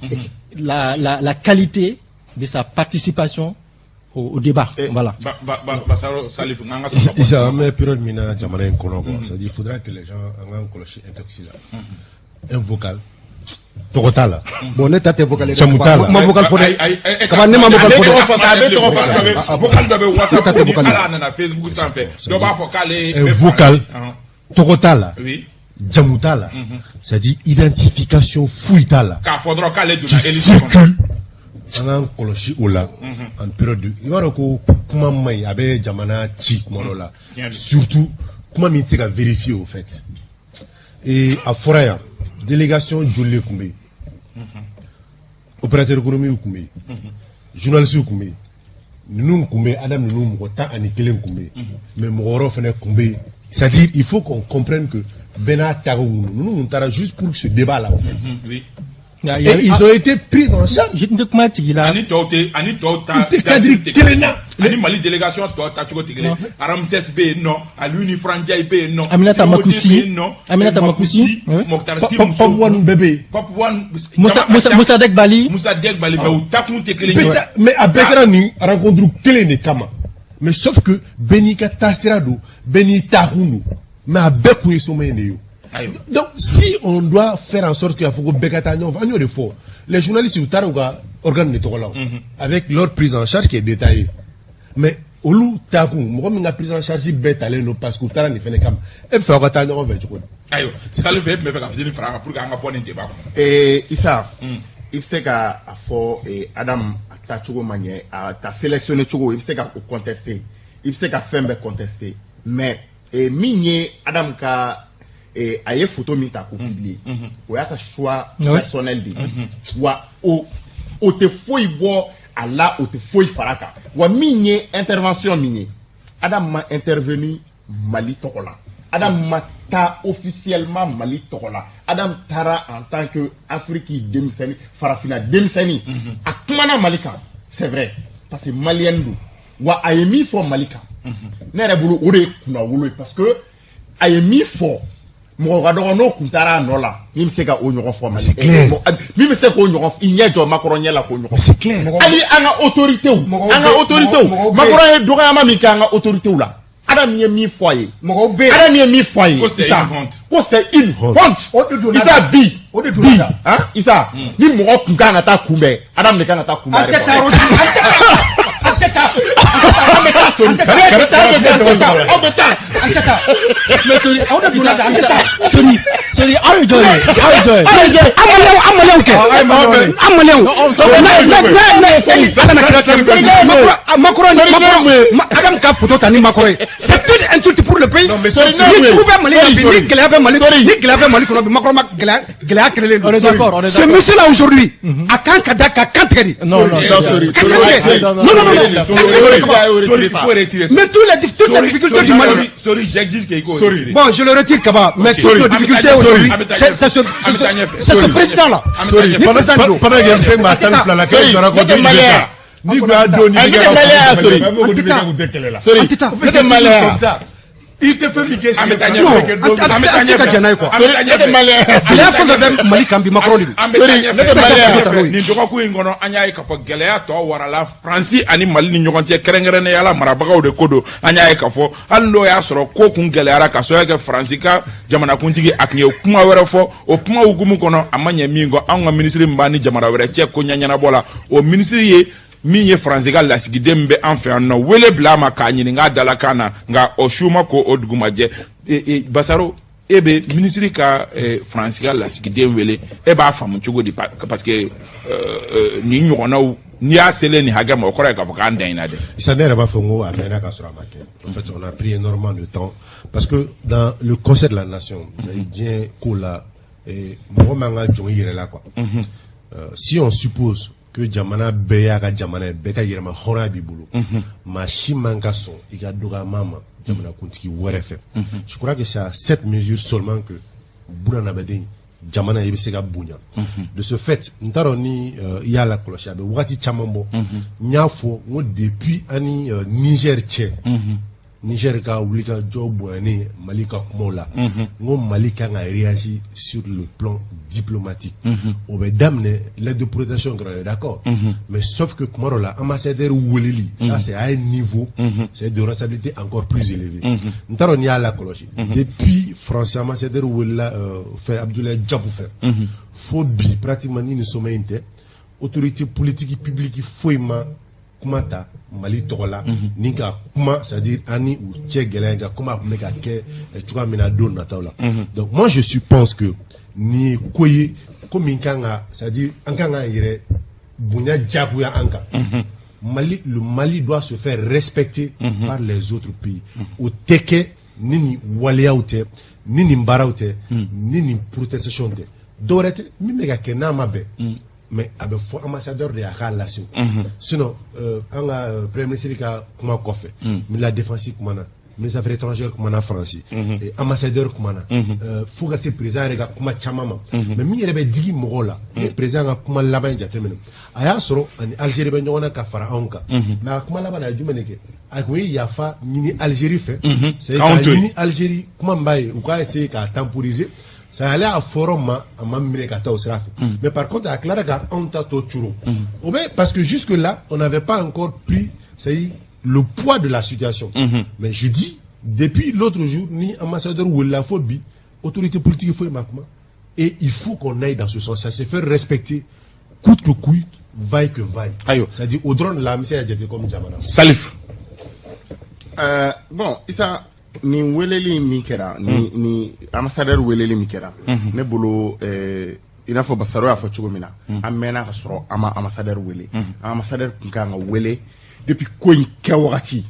la qualité de sa participation au débat. Voilà. Basaro Salif, n ka sɔrɔ ka bɔ. Isa, an bɛ période min na jamana in kɔnɔ quoi, c'est à dire il faudra que les gens, an k'an kɔlɔsi intox la. Un vocal, tɔgɔ t'a la. Bon, ne ta tɛ vocal ye dɛ. Jamu t'a la. Ma vocal fɔ Ayi, dɛ. ayi, ayi, Kaba, ne ma vocal fɔ ale dɛ. tɔgɔ fɔ sa, a bɛ tɔgɔ fɔ. Vocal dɔ bɛ Ne ta WhatsApp tɛ ni vocal ye. ala nana Facebook sanfɛ, dɔ b'a fɔ k'ale Un bɛ vocal, Ɔhɔn. tɔgɔ t'a la, jamu t'a la, c'est à dire identification foyi t'a la. K'a fɔ dɔrɔn k'ale Qui donna Élysée kɔnɔ. circule, an k'an kɔlɔsi o la en période de, i b'a dɔn ko kuma man ɲi, a bɛ jamana ci kuma dɔ la, Tiɲɛ don. surtout kuma min tɛ se ka vérifier au fait. Et a fɔra yan, délégation joli de tun bɛ yen? Opérateur économique tun bɛ yen, journaliste tun bɛ yen. Ninnu kun bɛ, Adam ninnu mɔgɔ 11 kun bɛ yen, mais mɔgɔ wɛrɛw fana kun bɛ yen. C'est-à-dire, il faut qu'on comprenne que bɛɛ n'a tago kun don. Ninnu kun taara juste pour ce débat là, en fait. Et ils ont été pris en charge. Je tɛ kuma tigi la. Ani tɔw tɛ, ani tɔw ta. U tɛ cadre kelen na. Ani Mali délégation tɔw ta cogo tɛ kelen. Ramsès bɛ yen nɔ, Aliou ni Frandiaye bɛ yen nɔ. Aminata Seko Makoussi. bɛ yen nɔ. Aminata Makoussi. Mokhtar Sy. Pop One bɛɛ bɛ yen. Pop One. Moussa, Moussa Degbali. Moussa Degbali, mais u takun tɛ kelen ye. Mais a bɛɛ kɛra nin rencontre kelen de kama, mais sauf que bɛɛ n'i ka taasira don, bɛɛ n'i taakun don, mais a bɛɛ kun ye sommet in de ye o. Ayiwa. Donc si on doit faire en sorte k'a fɔ ko bɛɛ ka taa ɲɔgɔn fɛ, an y'o de fɔ, les journalistes, u taara u ka organe de tɔgɔ la o, avec leur prise en charge qui est détaillée, mais olu taakun, mɔgɔ min ka prise en charge bɛɛ talen don parce que u taara nin fɛnɛ kama, e bɛ fɛ aw ka taa ɲɔgɔn fɛ cogo di? Ayiwa, Salifu, e tun bɛ fɛ ka fitinin fara a kan pour que an ka bɔ nin débat kɔnɔ. Isa, i bɛ se ka a fɔ Adam a taacogo ma ɲɛ, a ta sélectionné cogo, i bɛ se ka o contester, i bɛ se ka fɛn bɛɛ contester, mais min ye Adam ka a ye photo min ta k'o publier, o y'a ka choix personnel de ye wa. O tɛ foyi bɔ a la, o tɛ foyi fara a kan wa. Min ye intervention min ye, Adam ma intervenu Mali tɔgɔ la, Adam ma taa officiellement Mali tɔgɔ la. Adam taara en tant que Afrique denmisɛnnin, farafinna denmisɛnnin. A kumana Mali kan, c'est vrai, parce que malien don wa. A ye min fɔ Mali kan, ne yɛrɛ bolo, o de ye kunnawolo ye, parce que a ye min fɔ, mɔgɔ ka dɔgɔ n'o kun taara a nɔ la min bɛ se ka o ɲɔgɔn fɔ Mali. C'est clair. Min bɛ se k'o ɲɔgɔn, i ɲɛ jɔ Macron ɲɛ la k'o ɲɔgɔn. C'est clair. Hali an ka autorités, Mɔgɔw an ka bɛ- autorités, mɔgɔw bɛ- Macron ye dɔgɔyama min kɛ an ka autorités la, Adam ye min fɔ a ye, Mɔgɔw bɛ yen. Adam ye min fɔ a ye, Ko c'est Isa, une honte. ko c'est une honte. O de donna Isa da. bi O de donna bi da. han, Isa, ni mɔgɔ kun kan ka taa kunbɛn, Adam de kan ka taa kunbɛn. An tɛ taa yɔrɔ si, an tɛ taa, an tɛ taa. An bɛ taa sori, An tɛ taa. an bɛ taa, an bɛ taa, aw bɛ taa. An tɛ taa. Mais Sori, Aw de donna da, an tɛ taa. Sori, Sori, aw ye jɔn ye? Aw ye jɔn ye? An maliyɛnw, an maliyɛnw kɛ, an maliyɛnw, ala na kira cɛ, Macron, Macron, Adam ka photo ta ni Macron ye, c'est une insulte pour le pays. Mais Ni jugu bɛ Mali la bi, ni gɛlɛya bɛ Mali, ni gɛlɛya bɛ Mali kɔnɔ bi, Macron ma gɛlɛya, gɛlɛya kɛlɛlen don. On est d'accord, on est Ce d'accord. monsieur là aujourd'hui, a kan ka da ka kan tigɛ de. Non, non, Non, Sori, Ka kan tigɛ. non, Non, non, non, non. Sori, il faut retirer ça. Mais toutes les difficultés du Mali. Sori, j'exige qu'il faut Sorry. retirer. Bon, je le retire, Kaba, mais toutes nos difficultés aujourd'hui, c'est ce président-là. Sorry, Ni pendant président don. pendant que M5 maa 12 la kɛ Sorry, jɔra ko ne tɛ malien ya. Ni kun y'a don ni Ne tɛ malien ya, Sorry. ko IBK kun tɛ kɛlɛ la. Sori, An tɛ taa. ne tɛ malien ya. Comme ça. I tɛ fɛn min kɛ. An bɛ taa Non, ɲɛfɛ. an tɛ se ka jɛn n'a ye quoi. An bɛ taa Ne tɛ ɲɛfɛ. malien ya. Gɛlɛya fɛn fɛn bɛ Mali kan bi, Macron de don. An bɛ taa Sorry, ɲɛfɛ. ne tɛ malien ya. Nin dɔgɔkun in kɔnɔ, an y'a ye k'a fɔ gɛlɛya tɔ warala Faransi ani Mali ni ɲɔgɔn cɛ, kɛrɛnkɛrɛnnenya la marabagaw de ko don. An y'a ye k'a fɔ hali n'o y'a sɔrɔ ko kun gɛlɛyara ka sababu kɛ Faransi ka jamanakuntigi a tun ye kuma wɛrɛ fɔ, o kuma hukumu kɔnɔ, a ma ɲɛ min kɔ, anw ka minisiri min b'an ni jamana wɛrɛ cɛ ko ɲɛ ɲɛnabɔ la, o minisiri ye min ye Faransi ka lasigiden min bɛ an fɛ yan nɔ wele bila a ma k'a ɲininka a dalakan na, nka o su ma ko o dugu ma jɛ. Basaro, e bɛ minisiri ka Faransi ka lasigiden wele, e b'a faamu cogo di? Parce que nin ɲɔgɔnnaw, n'i y'a selen nin hakɛ ma, o kɔrɔ ye k'a fɔ k'an dan in na dɛ. Issa, ne yɛrɛ b'a fɔ n ko a mɛnna ka sɔrɔ a ma kɛ. En fait, on a pris énormément de temps parce que dans le concert de la nation, c'est-à-dire diɲɛ ko la, mɔgɔ man ka jɔn i yɛrɛ la quoi. Si on suppose que jamana bɛɛ y'a ka jamana ye, bɛɛ ka yɛrɛma hɔrɔnya b'i bolo, maa si man ka sɔn i ka dɔgɔyama ma jamanakuntigi wɛrɛ fɛ. Je crois que c'est à cette mesure seulement que bunahadamaden, jamana, i bɛ se ka bonya. De ce fait, n t'a dɔn ni i y'a lakɔlɔsi, a bɛ wagati caman bɔ, n y'a fɔ n ko depuis an ni Niger cɛ, Niger ka wulikajɔ bonyanen Mali ka kumaw la, n ko Mali kan ka réagir sur le plan diplomatique. O bɛ daminɛ lettre de protestation kɛra, on est d'accord, mais sauf que kuma dɔ la, ambassadeur weleli, ça c'est à un niveau, c'est de responsabilité encore plus élevé. N t'a dɔn n'i y'a lakɔlɔsi, depuis français ambassadeur welela fɛ, Abdoulaye Diop fɛ, fo bi, pratiquement ni nin sommet in tɛ, autorité politique publique foyi ma kuma ta Mali tɔgɔ la ni ka kuma, c'est à dire an ni u cɛ gɛlɛya in kan, komi a tun bɛ ka kɛ cogoya min na don nataw la. Donc moi, je suppose que nin ye ko ye, ko min kan ka, c'est à dire an kan k'an yɛrɛ bonya diyagoya an kan. Mali, le Mali doit se faire respecter par les autres pays. O tɛ kɛ ni nin waleyaw tɛ, ni nin baaraw tɛ, ni nin protestation tɛ, dɔwɛrɛ tɛ. Min bɛ ka kɛ n'a ma bɛn. Mais a bɛ fɔ ambassadeur de ye a k'a lase. Sinon an ka premier ministre ka kuma kɔfɛ, ministre de la Défense kumana, ministre des Affaires étrangères kumana, Faransi ambassadeur kumana, fo ka se président yɛrɛ ka kuma caman ma. Mais min yɛrɛ bɛ digi mɔgɔw la, ni président ka kuma laban in jateminɛ, a y'a sɔrɔ ani Algérie bɛ ɲɔgɔn na ka fara anw kan, mais a ka kuma laban na, a ye jumɛn de kɛ? A kun ye yafa ɲini Algérie fɛ, c'est K'anw k'a to yen. ɲini Algérie kuma min b'a ye u k'a essayer k'a temporiser. Ça ale a fɔrɔ ma, a ma minɛ ka taa o sira fɛ. Mais par contre, a tilara ka anw ta tɔ curo o bɛ, parce que jusque là on n'avait pas encore pris, c'est le poids de la situation. Mais je dis, depuis l'autre jour ni ambassadeur welela fo bi, autorité politique foyi ma kuma. Et il faut qu'on aille dans ce sens, ça, se faire respecter coûte que coûte, vaille que vaille. Ayiwa. C'est-à-dire o dɔrɔn de la, an bɛ se ka jate comme jamana. Salif. Bon, Isa, nin weleli min kɛra, ni ambassadeur weleli min kɛra, ne bolo, i n'a fɔ Basaro y'a fɔ cogo min na, an mɛnna ka sɔrɔ an ma ambassadeur wele. Ambassadeur tun kan ka wele depuis ko in kɛ wagati,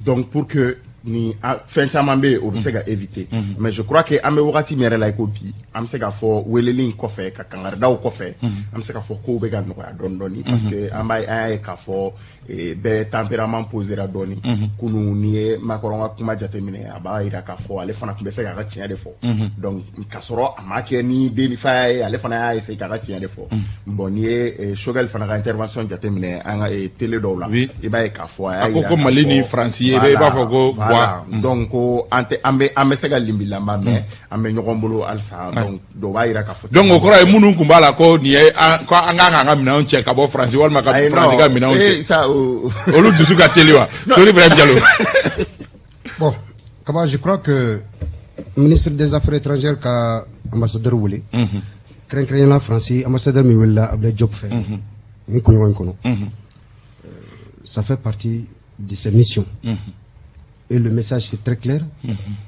donc pour que ni fɛn caman bɛ yen, o bɛ se ka éviter. Mais je crois que an bɛ wagati min yɛrɛ la i ko bi, an bɛ se k'a fɔ weleli in kɔfɛ, ka kangaridaw kɔfɛ, an bɛ se k'a fɔ kow bɛ ka nɔgɔya dɔɔni dɔɔni, parce que an b'a ye, an y'a ye k'a fɔ bɛɛ tempérament posera dɔɔni. Kunun, n'i ye Macron ka kuma jateminɛ, a b'a yira k'a fɔ ale fana tun bɛ fɛ k'a ka tiɲɛ de fɔ. Donc k'a sɔrɔ a ma kɛ ni denifaya ye, ale fana y'a essayer k'a ka tiɲɛ de fɔ. Bon, n'i ye Choguel fana ka intervention jateminɛ an ka télé dɔw la, i b'a ye k'a fɔ a y'a A ko yira ko k'a Mali ni fɔ Faransi ye, i b'a fɔ ko voilà. Wa. Donc ko an tɛ an bɛ se ka limbilama, mais an bɛ ɲɔgɔn bolo halisa. Donc dɔw b'a yira k'a fɔ Donc o kɔrɔ ye minnu tun b'a la ko nin ye an ko an kan k'an ka minɛnw cɛ ka bɔ Faransi walima ka Ayi, Faransi non. ka minɛnw cɛ. Ça, o Olu dusu ka teli wa? Sori Ibrahim Diallo. Bon, Kaba, je crois que ministre des Affaires étrangères ka ambassadeur wele, kɛrɛnkɛrɛnnenya Faransi ambassadeur min welela Abdoulaye Diop fɛ ni kunɲɔgɔn in kɔnɔ, ça fait partie de ses missions. Et le message, c'est très clair.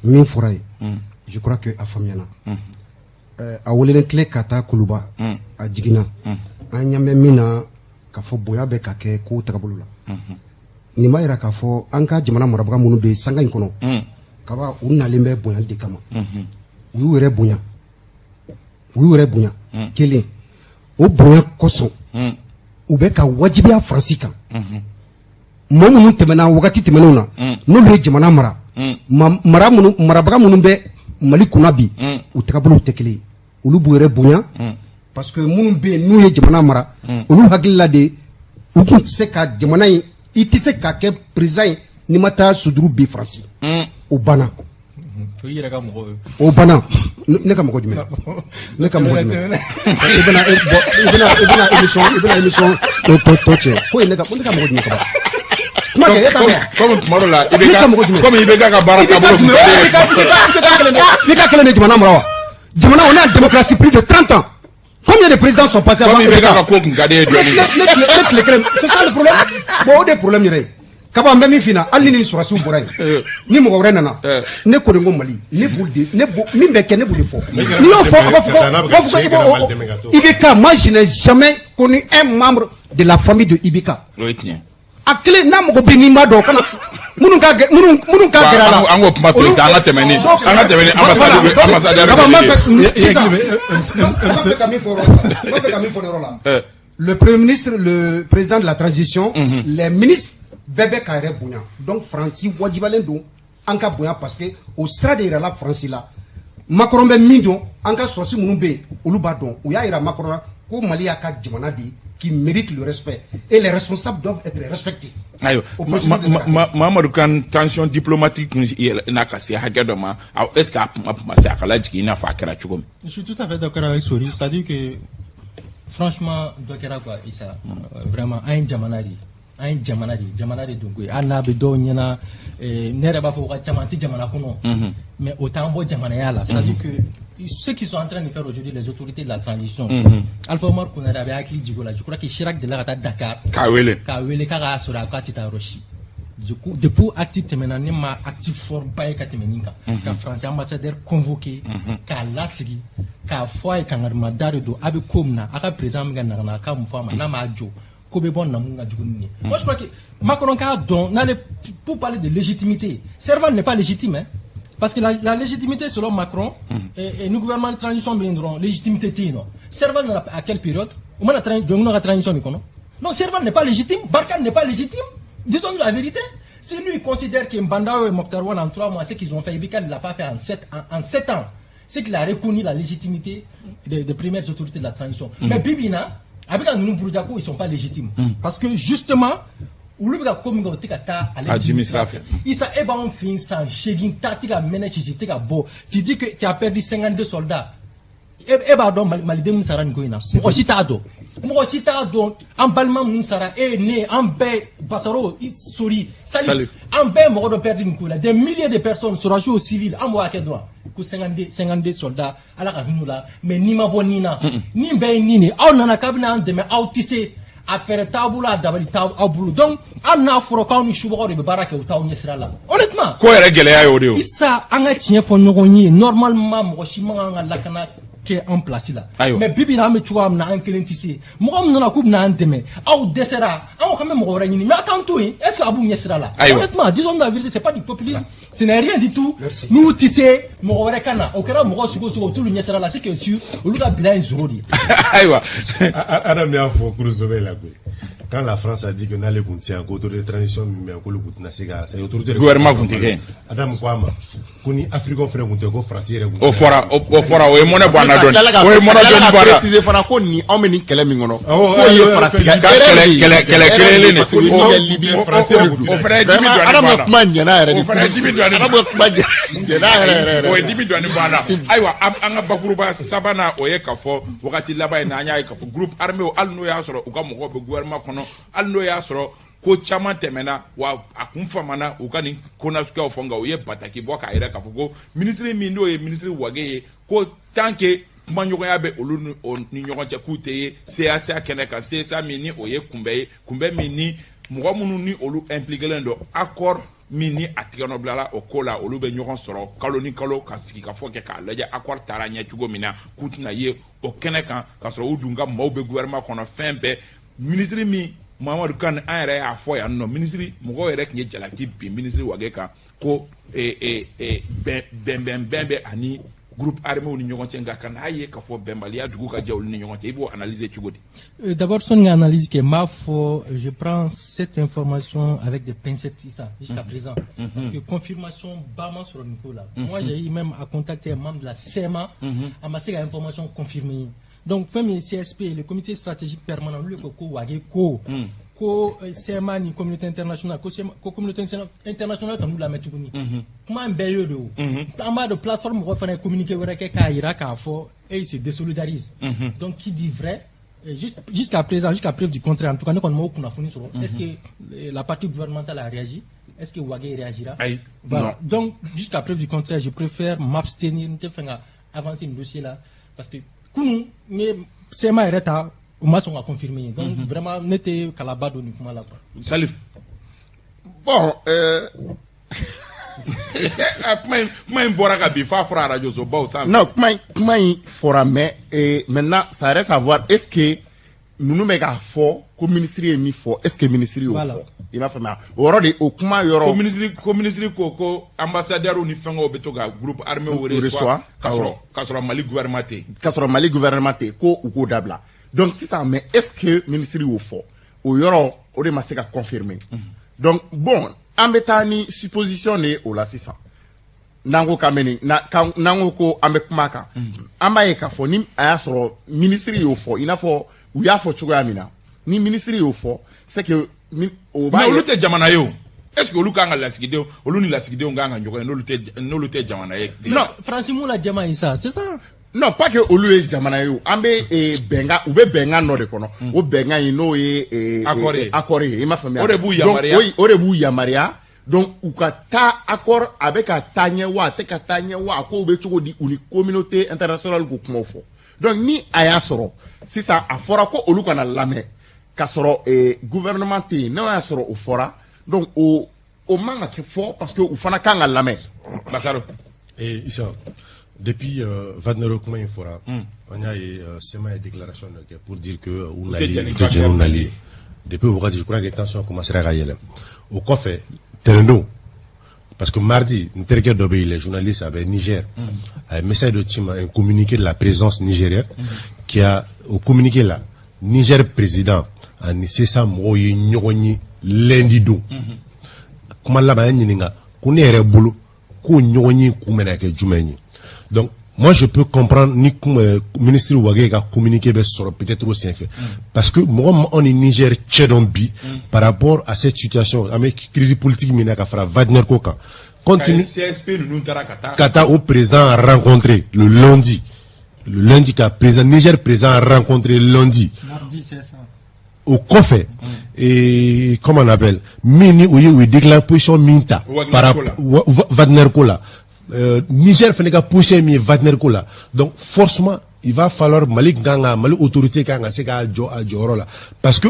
Min fɔra ye, je crois que a faamuyana. A welelen tile ka taa Kuluba, a jiginna. An ɲɛ bɛ min na k'a fɔ bonya bɛ ka kɛ kow tagabolo la. Nin b'a yira k'a fɔ an ka jamana marabaga minnu bɛ sanga in kɔnɔ, kaba u nalen bɛ bonyali de kama. U y'u yɛrɛ bonya, u y'u yɛrɛ bonya kelen. O bonya kosɔn, u bɛ ka wajibiya Faransi kan. Mɔgɔ minnu tɛmɛna wagati tɛmɛnenw na, n'olu ye jamana mara, mara minnu, marabaga minnu bɛ Mali kunna bi, u tagabolow tɛ kelen ye. Olu b'u yɛrɛ bonya, parce que minnu bɛ yen n'u ye jamana mara, olu hakilila de, u tun tɛ se ka jamana in, i tɛ se ka kɛ président ye n'i ma taa suduru bi Faransi. O banna. O y'i yɛrɛ ka mɔgɔ ye. O banna. Ne ka mɔgɔ jumɛn? Ne ka mɔgɔ jumɛn? I bɛna bɔn, i bɛna émission tɔ tiɲɛ ko ye. Ne ka mɔgɔ jumɛn? Kaba, kuma kɛ, e ta kɛ. Comme tuma dɔ la i bɛ Ne ka mɔgɔ jumɛn? Comme i bɛ ka baara I bɛ ka taabolo jumɛn? I bɛ ka kɛlɛ de jamana mara wa? Jamana, on est en démocratie plus de 30 ans. Combien de présidents sont passés avant Comme i bɛ IBK? ka ko kun ka di e ye dɔɔnin. Ne tile kelen, c'est ça le problème. Bon, o de ye problème yɛrɛ ye. Kaba, n bɛ min f'i ɲɛna, hali ni sɔrɔdasiw bɔra yen, ni mɔgɔ wɛrɛ nana, ne ko de ko Mali, ne b'o de, ne b'o min bɛ kɛ, ne b'o de fɔ. N'i y'o fɔ, a b'a fɔ ko, a b'a fɔ ko i b'o IBK. Moi, je n'ai jamais connu un membre de la famille de IBK. O ye tiɲɛ. A kelen n'a mɔgɔ bɛ n'i ma dɔn, o kana minnu ka minnu minnu ka gɛrɛ a la. An k'o kuma to yen sa, an ka tɛmɛ ni ambassadeur Kaba, n b'a wele. fɛ sisan, n b'a fɛ ka min fɔ o yɔrɔ la, n b'a fɛ ka min fɔ o yɔrɔ la. Le premier ministre, le président de la transition, les ministres, bɛɛ bɛ ka yɛrɛ bonya. Donc Faransi wajibalen don an ka bonya, parce que o sira de yirala Faransi la. Macron bɛ min dɔn, an ka sɔrɔsi minnu bɛ yen, olu b'a dɔn. U y'a yira Macron la ko Mali y'a ka jamana de ye qui mérite le respect et les responsables doivent être respectés. Ayiwa. O procédure de ka kɛ. Mamadu Kan, tension diplomatique kun yɛlɛ n'a ka se hakɛ dɔ ma, est ce que a kuma ma se a ka lajigin i n'a fɔ a kɛra cogo min? Je suis tout à fait d'accord avec Sori. C'est-à-dire que, franchement, dɔ kɛra quoi, Issa. Vraiment, an ye jamana de ye. An ye jamana de ye. Jamana de don koyi. Hali n'a bɛ dɔw ɲɛna, ne yɛrɛ b'a fɔ wagati caman, an tɛ jamana kɔnɔ. Mais o t'an bɔ jamanaya la. C'est-à-dire que ce qu'ils sont en train de faire aujourd'hui, les autorités de la transition, Alpha Omar Konare a bɛ hakili jigin o la. Je crois que Chirac delila ka taa Dakar. K'a wele. K'a wele k'a k'a sɔrɔ a k'a tɛ taa yɔrɔ si. Du coup, depuis acte tɛmɛna, ne ma acte fort ba ye ka tɛmɛ nin kan. Ka Français ambassadeur convoqué, k'a lasigi, k'a fɔ a ye kangarimada de don, a bɛ ko min na, a ka président bɛ ka nagana, a ka mun fɔ a ma, n'a m'a jɔ, ko bɛ bɔ namu ka jugu ni nin ye. Moi, je crois que Macron k'a dɔn, n'ale, pour parler de légitimité, Serval n'est pas légitime, hein. Parce que la légitimité selon Macron, et le gouvernement de transition bɛ yen dɔrɔn, légitimité tɛ yen nɔ. Serval nana à quelle période? U mana Dioncounda ka transition nin kɔnɔ. Non, Serval n'est pas légitime, Barkhane n'est pas légitime. Disons la vérité. Si lui il considère que Bah N'Daw et Moctar Ouane, en 3 mois, ce qu'ils ont fait, IBK ne l'a pas fait en 7 ans. C'est qu'il a reconnu la légitimité des premières autorités de la transition. Mais bi bi in na, a bɛ ka ninnu buruja ko ils sont pas légitimes. Parce que justement, olu bɛ ka ko min kɛ, o tɛ ka taa ale A dimi sira fɛ. Isa, e b'anw fɛ yen san 8 ta tɛ ka mɛnɛ, sisi tɛ ka bɔ. Tu dis que tu as perdu 52 soldats. E b'a dɔn maliden min sara nin ko in na, mɔgɔ si t'a dɔn, mɔgɔ si t'a dɔn. An balima minnu sara, e, ne, an bɛɛ, Basaro, i Sori, Salif, an bɛɛ mɔgɔ dɔ perdu nin ko la. Des milliers de personnes, sɔrɔdasiw o, civil, an b'o hakɛ dɔn wa? Ko 52, 52 soldats, Ala ka hinɛ u la. Mais ni ma bɔ nin na, nin bɛɛ ye nin de ye. Aw nana k'a bɛna an dɛmɛ, aw tɛ se a fɛɛrɛ t'aw bolo, a dabali t'aw bolo. Donc hali n'a fɔra k'aw ni subagaw de bɛ baara kɛ, u t'aw ɲɛsira la, honnêtement. Ko yɛrɛ gɛlɛya y'o de ye o. Isa, an ka tiɲɛ fɔ ɲɔgɔn ye, normalement mɔgɔ si man kan ka lakana kɛ an place la. Mais bibi in na, an bɛ cogoya min na, an kelen tɛ se. Mɔgɔ min nana k'u bɛna an dɛmɛ, aw dɛsɛra, an ko k'an bɛ mɔgɔ wɛrɛ ɲini, mais a t'an to yen. Est ce que a b'u ɲɛsira la? Honnêtement, disons la vérité, c'est pas du populisme, ce n'est rien du tout. N'u tɛ se, mɔgɔ wɛrɛ ka na. O kɛra mɔgɔ sugu o sugu, o t'olu ɲɛsira la. C'est que sûr, olu ka bilan ye zéro de ye. Adam y'a fɔ kurusɛbɛ la koyi. Quand la France a dit que n'ale kun tɛ yan, ko autorité de transition min bɛ yan, k'olu kun tɛna se ka, c'est autorité de Gouvernement kun tɛ kɛ yen. Adam ko a ma ko ni Africain fɛnɛ kun tɛ, ko France yɛrɛ kun O tɛ. fɔra, o fɔra, o ye mɔnɛ bɔ an na dɔɔni, o ye mɔnɛ dɔɔni bɔ an na. Préciser fana ko nin, anw bɛ nin kɛlɛ min kɔnɔ, Awɔ, k'o ye awɔ, Faransi ka Ka kɛlɛ kɛlɛ kɛlɛ kelen de. Parce que min kɛ Libi, Faransi yɛrɛ kun O tɛ. fana ye dimi Vraiment, dɔɔni Adam bɔ ka an na. kuma ɲɛna yɛrɛ de. O fana ye dimi dɔɔni. Adam ka kuma ɲɛna yɛrɛ yɛrɛ yɛrɛ. O ye dimi dɔɔni bɔ an na. Ayiwa, an ka bakuruba sabanan, o ye k'a fɔ wagati laban in na, an y'a ye k'a fɔ groupe armé, hali n'o y'a sɔrɔ u ka mɔgɔw bɛ gouvernement kɔnɔ, hali n'o y'a sɔrɔ ko caman tɛmɛna wa a kun famana u ka nin ko nasuguyaw fɔ, nka u ye bataki bɔ k'a yira k'a fɔ ko minisiri min n'o ye minisiri Wage ye, ko tant que kumaɲɔgɔnya bɛ olu ni o ni ɲɔgɔn cɛ, k'u tɛ ye CSA kɛnɛ kan. CSA min ni o ye kunbɛ ye, kunbɛ min ni mɔgɔ minnu ni olu impliqué len don accord min ni a tigɛnɔ bilala o ko la, olu bɛ ɲɔgɔn sɔrɔ kalo ni kalo ka sigi ka fɔ kɛ k'a lajɛ accord taara ɲɛ cogo min na, k'u tɛna ye o kɛnɛ kan, k'a sɔrɔ u dun ka maaw bɛ gouvernement kɔnɔ. Fɛn bɛɛ minisiri min Mamadu Kan, an yɛrɛ y'a fɔ yan nɔ, minisiri mɔgɔw yɛrɛ tun ye jalaki bin minisiri Wage kan ko bɛn bɛn bɛn bɛ ani groupe armé ni ɲɔgɔn cɛ, nka ka n'a ye k'a fɔ bɛnbaliya dugu ka jɛ olu ni ɲɔgɔn cɛ, i b'o analyser cogo di? D'abord, son analyse qui est ma foi, je prends cette information avec des pincettes, ça, jusqu'à présent. Parce que confirmation, ba ma sur le niveau là. Moi, j'ai eu même à contacter un membre de la CMA, a ma se ka information confirmée. Donc, fɛn min ye CSP, le comité stratégique permanent, olu ko ko Wage ko CMA ni communauté internationale, ko CMA, ko communauté internationale ka n'u lamɛn tuguni. Kuma in bɛɛ y'o de o. An b'a dɔn plateforme mɔgɔ fana ye communiqué wɛrɛ kɛ k'a yira k'a fɔ et ils se désolidarisent. Donc, qui dit vrai? Jusqu'à présent, jusqu'à preuve du contraire, en tout cas, ne kɔni m'o kunnafoni sɔrɔ. Est-ce que la partie gouvernementale a réagi? Est-ce que Wage réagira? Ayi. Voilà. Donc, jusqu'à preuve du contraire, je préfère m'abstenir, n tɛ fɛ ka avancer nin dossier là, parce que kunun n ye CMA yɛrɛ ta, u ma sɔn ka confirmer. Donc, vraiment, ne tɛ kalaba don nin kuma la, quoi. Salif. Bon, Kuma in bɔra ka bin f'a fɔra arajo sobaw sanfɛ. Non, kuma in fɔra, mais maintenant, ça reste à voir, est-ce que ninnu bɛ k'a fɔ ko ministre ye min fɔ, est-ce que ministre y'o fɔ? I m'a faamuya, o yɔrɔ de, o kuma yɔrɔ. Ko ministre ko ambassadeur ni fɛngɛw bɛ to ka groupe armé reçoit k'a sɔrɔ Mali gouvernement tɛ yen. K'a sɔrɔ Mali gouvernement tɛ yen, ko u k'o dabila. Donc sisan, mais est-ce que ministre y'o fɔ? O yɔrɔ o de ma se ka confirmer. Donc bon, an bɛ taa ni supposition de ye o la sisan. N'an ko k'an bɛ nin, n'an ko ko an bɛ kuma kan, an b'a ye k'a fɔ ni a y'a sɔrɔ ministre y'o fɔ, i n'a fɔ u y'a fɔ cogoya min na, ni ministre y'o fɔ, c'est que o b'a Mais olu tɛ jamana ye o. Est ce que olu kan ka lasigidenw, olu ni lasigidenw kan ka ɲɔgɔn ye n'olu tɛ jamana ye? Non. Faransi mun la jama ye sa, c'est ça. Non, pas que olu ye jamana ye o. An bɛ bɛnkan, u bɛ bɛnkan dɔ de kɔnɔ. O bɛnkan in, n'o ye Accord ye. Accord ye, i m'a faamuya? O de b'u yamaruya. Donc, o de b'u yamaruya. Donc u ka taa accord, a bɛ ka taa ɲɛ wa, a tɛ ka taa ɲɛ wa, a kow bɛ cogo di, u ni communauté internationale k'o kumaw fɔ. Donc ni a y'a sɔrɔ sisan a fɔra ko olu kana lamɛn k'a sɔrɔ gouvernement tɛ yen, n'o y'a sɔrɔ o fɔra, donc o man ka kɛ fɔ, parce que u fana kan ka lamɛn. Basaro. Et Issa, depuis Wagner kuma in fɔra, an y'a ye CMA ye déclaration dɔ kɛ pour dire que u tɛ nali jɛn ni u tɛ jɛn n'u nali ye. Depuis o wagati, je crois que tension commencera ka yɛlɛ. O kɔfɛ, tɛnɛndon, parce que mardi, n terikɛ dɔ bɛ yen, les journalistes, a bɛ Niger, a ye message dɔ ci ma, un communiqué de la présidence nigérienne qui a, au communiqué là, Niger président ani CSA mɔgɔw ye ɲɔgɔn ye lundi don. Kuma laban, an ɲininka ko ne yɛrɛ bolo, k'o ɲɔgɔn ye kun bɛna kɛ jumɛn ye. Donc moi, je peux comprendre ni ministre Wagué ka communiqué bɛ sɔrɔ peut-être o senfɛ, parce que mɔgɔ min anw ni Niger cɛ dɔn bi par rapport à cette situation, an bɛ crise politique min na ka fara Wagner ko kan, compte tenu CSP ninnu taara ka taa ka taa o président rencontré le lundi, ka président Niger président rencontré lundi. Mardi, c'est ça. O kɔfɛ, et comment on appelle, min ni o ye, u ye déclaré position min ta Wagner par ko la. Wagner ko la, Niger fana ka position min ye Wagner ko la. Donc forcément, il va falloir Mali kan ka, Mali autorité kan ka se k'a jɔ a jɔyɔrɔ la, parce que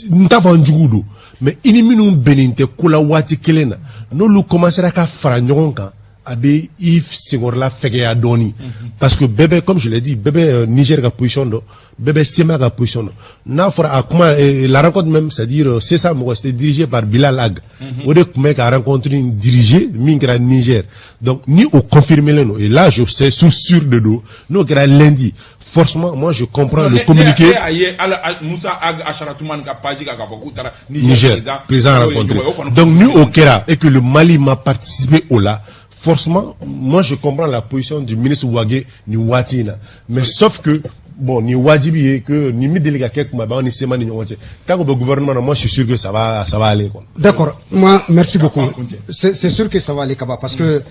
n t'a fɔ an jugu don, mais i ni minnu bɛnnen tɛ ko la waati kelen na, n'olu commencera ka fara ɲɔgɔn kan, a bɛ i senkɔrɔla fɛgɛya dɔɔni, parce que bɛɛ bɛ, comme je l'ai dit, bɛɛ bɛ Niger ka position dɔn, bɛɛ bɛ CMA ka position dɔn. N'a fɔra a kuma, la rencontre même, c'est-à-dire CSA mɔgɔ, c'était dirigé par Bilal Ag, o de tun bɛ ka rencontre in diriger min kɛra Niger. Donc ni o confirmé len don, et là je sais source sûre de don, n'o kɛra lundi, forcément, moi, je comprends le communiqué. Ne y'a ye ala Musa Ag Acharatoumane ka page kan k'a fɔ k'u taara Niger président rencontré. Donc ni o kɛra et que le Mali ma participé au la, forcément, moi, je comprends la position du ministre Wagué ni waati in na. Mais sauf que bon, ni wajibi ye que ni min deli ka kɛ kuma bɛɛ, anw ni CMA ni ɲɔgɔn cɛ, tant que bɛ gouvernement na, moi, je suis sûr que ça va aller, quoi. D'accord. Moi, merci beaucoup. C'est sûr que ça va aller, Kaba, parce que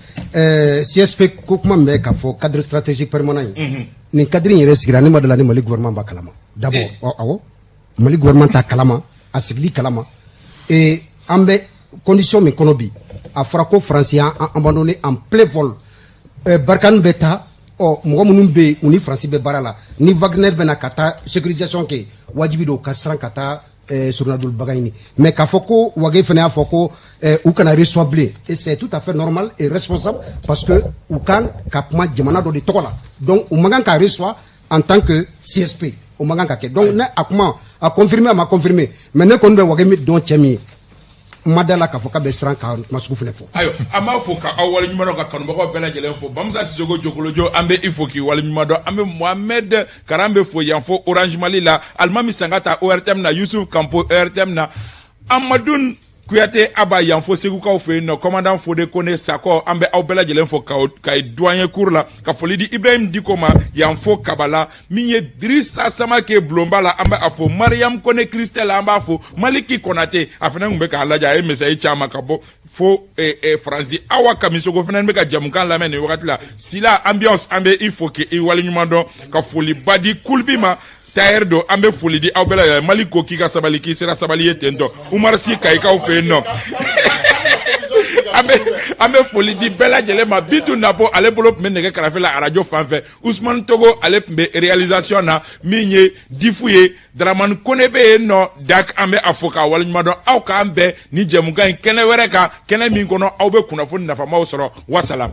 CSP, ko kuma min bɛ k'a fɔ cadre stratégique permanent ye, nin cadre in yɛrɛ sigira, ne ma dala ni Mali gouvernement b'a kalama. D'abord, awɔ, Mali gouvernement t'a kalama, a sigili kalama. Et an bɛ condition min kɔnɔ bi, a fɔra ko Faransi y'an abandonné en plein vol. Barkhane bɛ taa, ɔ mɔgɔ minnu bɛ yen, u ni Faransi bɛ baara la, ni Wagner bɛ na ka taa sécurisation kɛ, wajibi don u ka siran ka taa surunadolibaga ɲini. Mais k'a fɔ ko Wagué fana y'a fɔ ko u kana reçoit bilen, et c'est tout à fait normal et responsable, parce que u kan ka kuma jamana dɔ de tɔgɔ la. Donc u man kan ka reçoit en tant que CSP, o man kan ka kɛ. Donc ne a kuma a confirmé, a ma confirmé, mais ne kɔni bɛ Wagué min dɔn, cɛ min ye, n ma da la k'a fɔ k'a bɛ siran ka kuma sugu fana fɔ. Ayiwa, an b'a fɔ ka aw waleɲuman dɔn, ka kanubagaw bɛɛ lajɛlen fo. Bamusa Sisoko Jokolojo, an bɛ i fo k'i waleɲuman dɔn. An bɛ Mohamed Karan bɛ fo yan fo Orange Mali la, Alimami Sangata ORTM na, Yusuf Kanpo ORTM na, Amadou Kuyate Aba yan fo Segukaw fɛ yen nɔ, commandant Fode Kone Sakɔ. An bɛ aw bɛɛ lajɛlen fo ka doyen cour la, ka foli di Ibrahim Diko ma yan fo Kabala, min ye Dirisa Samake bulonba la, an bɛ a fo Mariam Kone Christelle, an b'a fo Maliki Konate, a fana tun bɛ k'a lajɛ, a ye message caman ka bɔ fo Faransi. Awa Kamisogo fana bɛ ka jamukan lamɛn nin wagati la. Sila ambiance, an bɛ i fo k'i waleɲuman dɔn, ka foliba di Kulubi ma, tailleur don. An bɛ foli di aw bɛɛ lajɛlen. Mali ko k'i ka sabali, k'i sera sabali ye ten tɔ. Umar Si Kayikaw fɛ yen nɔ, an bɛ foli di bɛɛ lajɛlen ma. Bintu Napo, ale bolo tun bɛ nɛgɛ karafe la arajo fan fɛ. Usumani Togo, ale tun bɛ réalisation na. Min ye Difu ye, Daramani Kone bɛ yen nɔ dak. An bɛ a fo k'a waleɲuman dɔn. Aw k'an bɛn ni jɛmukan in kɛnɛ wɛrɛ kan, kɛnɛ min kɔnɔ aw bɛ kunnafoni nafamaw sɔrɔ. Wasalam.